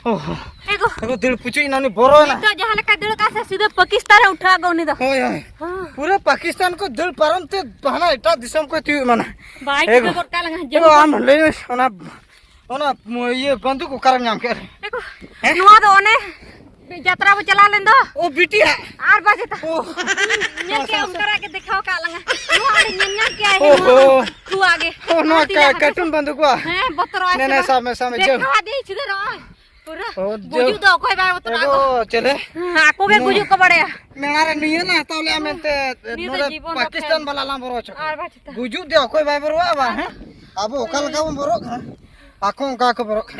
ᱚ᱾ ᱮ ᱜᱚ᱾ ᱮ ᱜᱚ, ᱫᱟᱹᱲ ᱯᱩᱪᱩᱡ ᱮᱱᱟ, ᱩᱱᱤ ᱵᱚᱨᱚᱭᱮᱱᱟ᱾ ᱱᱤᱛᱚᱜ ᱡᱟᱦᱟᱸ ᱞᱮᱠᱟ ᱫᱟᱹᱲ ᱠᱟᱜᱼᱟ ᱥᱮ, ᱥᱤᱫᱷᱟᱹ ᱯᱟᱠᱤᱥᱛᱟᱱ ᱨᱮ ᱩᱴᱷᱟᱹᱜᱼᱟ ᱜᱚ ᱩᱱᱤ ᱫᱚ᱾ ᱦᱳᱭ, ᱦᱳᱭ᱾ ᱦᱮᱸ᱾ ᱯᱩᱨᱟᱹ ᱯᱟᱠᱤᱥᱛᱟᱱ ᱠᱚ ᱫᱟᱹᱲ ᱯᱟᱨᱚᱢ ᱛᱮ ᱦᱟᱱᱟ ᱮᱴᱟᱜ ᱫᱤᱥᱚᱢ ᱠᱚ ᱛᱤᱭᱳᱜ ᱮᱢᱟᱱᱟ᱾ ᱵᱟᱭ ᱮ ᱴᱷᱤᱠᱟᱹ ᱜᱚ᱾ ᱜᱚᱫ ᱠᱟᱜ ᱞᱟᱝᱟ, ᱮ ᱡᱟᱹᱱᱤᱡ ᱜᱚ, ᱠᱷᱟᱱ᱾ ᱟᱢ ᱞᱟᱹᱭ ᱢᱮ, ᱚᱱᱟ, ᱚᱱᱟ ᱤᱭᱟᱹ ᱵᱟᱱᱫᱩᱠ ᱚᱠᱟᱨᱮᱢ ᱧᱟᱢ ᱠᱮᱫ ᱨᱮ? ᱮ ᱜᱚ, ᱦᱮᱸ? ᱱᱚᱣᱟ ᱫᱚ ᱚᱱᱮ ᱡᱟᱛᱨᱟ ᱵᱚ ᱪᱟᱞᱟᱣ ᱞᱮᱱ ᱫᱚ᱾ ᱚ, ᱵᱤᱴᱤᱭᱟᱜ? ᱟᱨ ᱵᱟᱝ ᱪᱮᱛᱟ᱾ ᱚ᱾ ᱧᱮᱞ ᱠᱮᱜᱼᱟ, ᱚᱱᱠᱟᱱᱟᱜ ᱜᱮ ᱫᱮᱠᱷᱟᱣ ᱠᱟᱜ ᱞᱟᱝᱟ᱾ ᱱᱚᱣᱟ ᱟᱹᱰᱤ ᱧᱮᱞ ᱧᱟᱢ ᱠᱮᱜᱼᱟᱭ, ᱚ, ᱱᱚᱣᱟ ᱦᱚ᱾ ᱠᱷᱩᱣᱟᱜ ᱜᱮ᱾ ᱚ, ᱱᱚᱣᱟ ᱦᱟᱹᱛᱤ ᱞᱮᱠᱟ ᱠᱟ-, ᱪᱮ? ᱠᱟᱨᱴᱩᱱ ᱵᱟᱱᱫᱩᱠᱚᱜᱼᱟ᱾ ᱦᱮᱸ, ᱵᱚᱛᱚᱨᱚᱜᱼᱟᱭ ᱱᱮ, ᱥᱮ ᱱᱮ, ᱵᱟᱝ? ᱥᱟᱵ ᱢᱮ, ᱥᱟᱵ ᱢᱮ, ᱡᱟᱹᱣ᱾ ᱫᱮᱠᱷᱟᱣ ᱟᱫᱮᱭᱟᱹᱧ ᱥᱤᱫᱷᱟᱹ ᱱᱚᱜᱼᱚᱭ᱾ ᱯᱩᱨᱟᱹ ᱚ, ᱡᱟᱹᱣ᱾ ᱜᱩᱡᱩᱜ ᱫᱚ ᱚᱠᱚᱭ ᱵᱟᱭ ᱵᱚᱛᱚᱨᱚᱜᱼᱟ ᱮ ᱜᱚ, ᱜᱚ᱾ ᱪᱮᱞᱮ? ᱦᱮᱸ, ᱟᱠᱚ ᱜᱮ ᱱᱚᱣᱟ ᱜᱩᱡᱩᱜ ᱠᱚ ᱵᱟᱲᱟᱭᱟ᱾ ᱢᱮᱞᱟ ᱨᱮ ᱱᱩᱭᱮ ᱱᱟ ᱦᱟᱛᱟᱣ ᱞᱮᱜᱼᱟ ᱢᱮᱱᱛᱮ, ᱱᱤᱭᱟᱹ ᱫᱚ ᱱᱚᱰᱮ ᱡᱤᱵᱚᱱ ᱯᱟᱠᱤᱥᱛᱟᱱ ᱨᱮ ᱵᱟᱞᱟ ᱞᱟᱝ ᱵᱚᱨᱚ ᱦᱚᱪᱚ ᱠᱚᱣᱟ᱾ ᱟᱨ ᱵᱟᱝ ᱪᱮᱛᱟ᱾ ᱜᱩᱡᱩᱜ ᱫᱚ ᱚᱠᱚᱭ ᱵᱟᱭ ᱵᱚᱨᱚᱜᱼᱟ ᱵᱟᱝ, ᱦᱮᱸ? ᱟᱵᱚ ᱚᱠᱟ ᱞᱮᱠᱟ ᱵᱚᱱ ᱵᱚᱨᱚᱜ ᱠᱟᱱᱟ,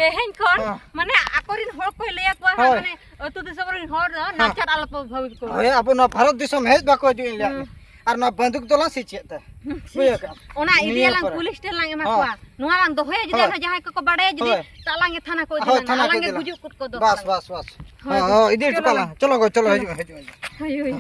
ᱛᱮᱦᱮᱧ ᱠᱷᱚᱱ, ᱦᱮᱸ᱾ ᱢᱟᱱᱮ, ᱟᱠᱚᱨᱮᱱ ᱦᱚᱲ ᱠᱚᱭ ᱞᱟᱹᱭ ᱟᱠᱚᱣᱟ, ᱦᱳᱭ᱾ ᱢᱟᱱᱮ, ᱟᱹᱛᱩ ᱫᱤᱥᱚᱢ ᱨᱮᱱ ᱦᱚᱲ ᱫᱚ ᱦᱮᱸ᱾ ᱱᱟᱪᱟᱨ ᱟᱞᱚᱯᱮ ᱵᱷᱟᱹᱵᱤ ᱠᱚᱣᱟ᱾ ᱦᱳᱭ, ᱟᱵᱚ ᱱᱚᱣᱟ ᱵᱷᱟᱨᱚᱛ ᱫᱤᱥᱚᱢ ᱦᱮᱡ ᱵᱟᱠᱚ ᱦᱤᱡᱩᱜ ᱤᱧ ᱞᱟᱹᱭᱟ᱾ ᱦᱩᱸ᱾ ᱟᱨ ᱱᱚᱣᱟ ᱵᱟᱱᱫᱩᱠ ᱫᱚᱞᱟᱝ ᱥᱮᱪᱮᱫ ᱛᱮ᱾ ᱦᱩᱸ᱾ ᱵᱩᱡᱷᱟᱹᱣ ᱠᱟᱜ ᱟᱢ? ᱚᱱᱟ ᱤᱫᱤᱭᱟᱞᱟᱝ ᱱᱤᱭᱟᱹ ᱯᱚᱨᱮ᱾ ᱯᱩᱞᱤᱥ ᱴᱷᱮᱱ ᱞᱟᱝ ᱮᱢᱟ ᱦᱳᱭ᱾ ᱠᱚᱣᱟ᱾ ᱱᱚᱣᱟ ᱞᱟᱝ ᱫᱚᱦᱚᱭᱟ, ᱡᱩᱫᱤ ᱦᱳᱭ᱾ ᱟᱨᱦᱚᱸ ᱡᱟᱦᱟᱸᱭ ᱠᱚᱠᱚ ᱵᱟᱲᱟᱭᱟ, ᱡᱩᱫᱤ ᱦᱳᱭ᱾ ᱛᱚ ᱟᱞᱟᱝ ᱜᱮ ᱛᱷᱟᱱᱟ ᱠᱚ ᱤᱫᱤ ᱦᱳᱭ, ᱞᱟᱝᱟ, ᱛᱷᱟᱱᱟ ᱠᱚ ᱟᱞᱟᱝ ᱜᱮ ᱤᱫᱤ ᱞᱟᱝᱟ᱾ ᱜᱩᱡᱩᱜ ᱠᱚᱫᱚ᱾ ᱵᱟᱥ, ᱵᱟᱥ, ᱵᱟᱥ᱾ ᱦᱳᱭ, ᱦᱳᱭ, ᱦᱳᱭ᱾ ᱦᱳᱭ, ᱤᱫᱤ ᱦᱚᱴᱚ ᱪᱚᱞᱚ ᱠᱟᱜ ᱞᱟᱝ᱾ ᱞᱟᱝ᱾ ᱪᱚᱞᱚ ᱜᱚ, ᱪᱚᱞᱚ, ᱦᱳᱭ᱾ ᱦᱤᱡᱩᱜ ᱢᱮ, ᱦᱤᱡᱩᱜ ᱢᱮ, ᱦᱤᱡᱩᱜ ᱢᱮ᱾ ᱦᱳᱭ, ᱦᱳᱭ᱾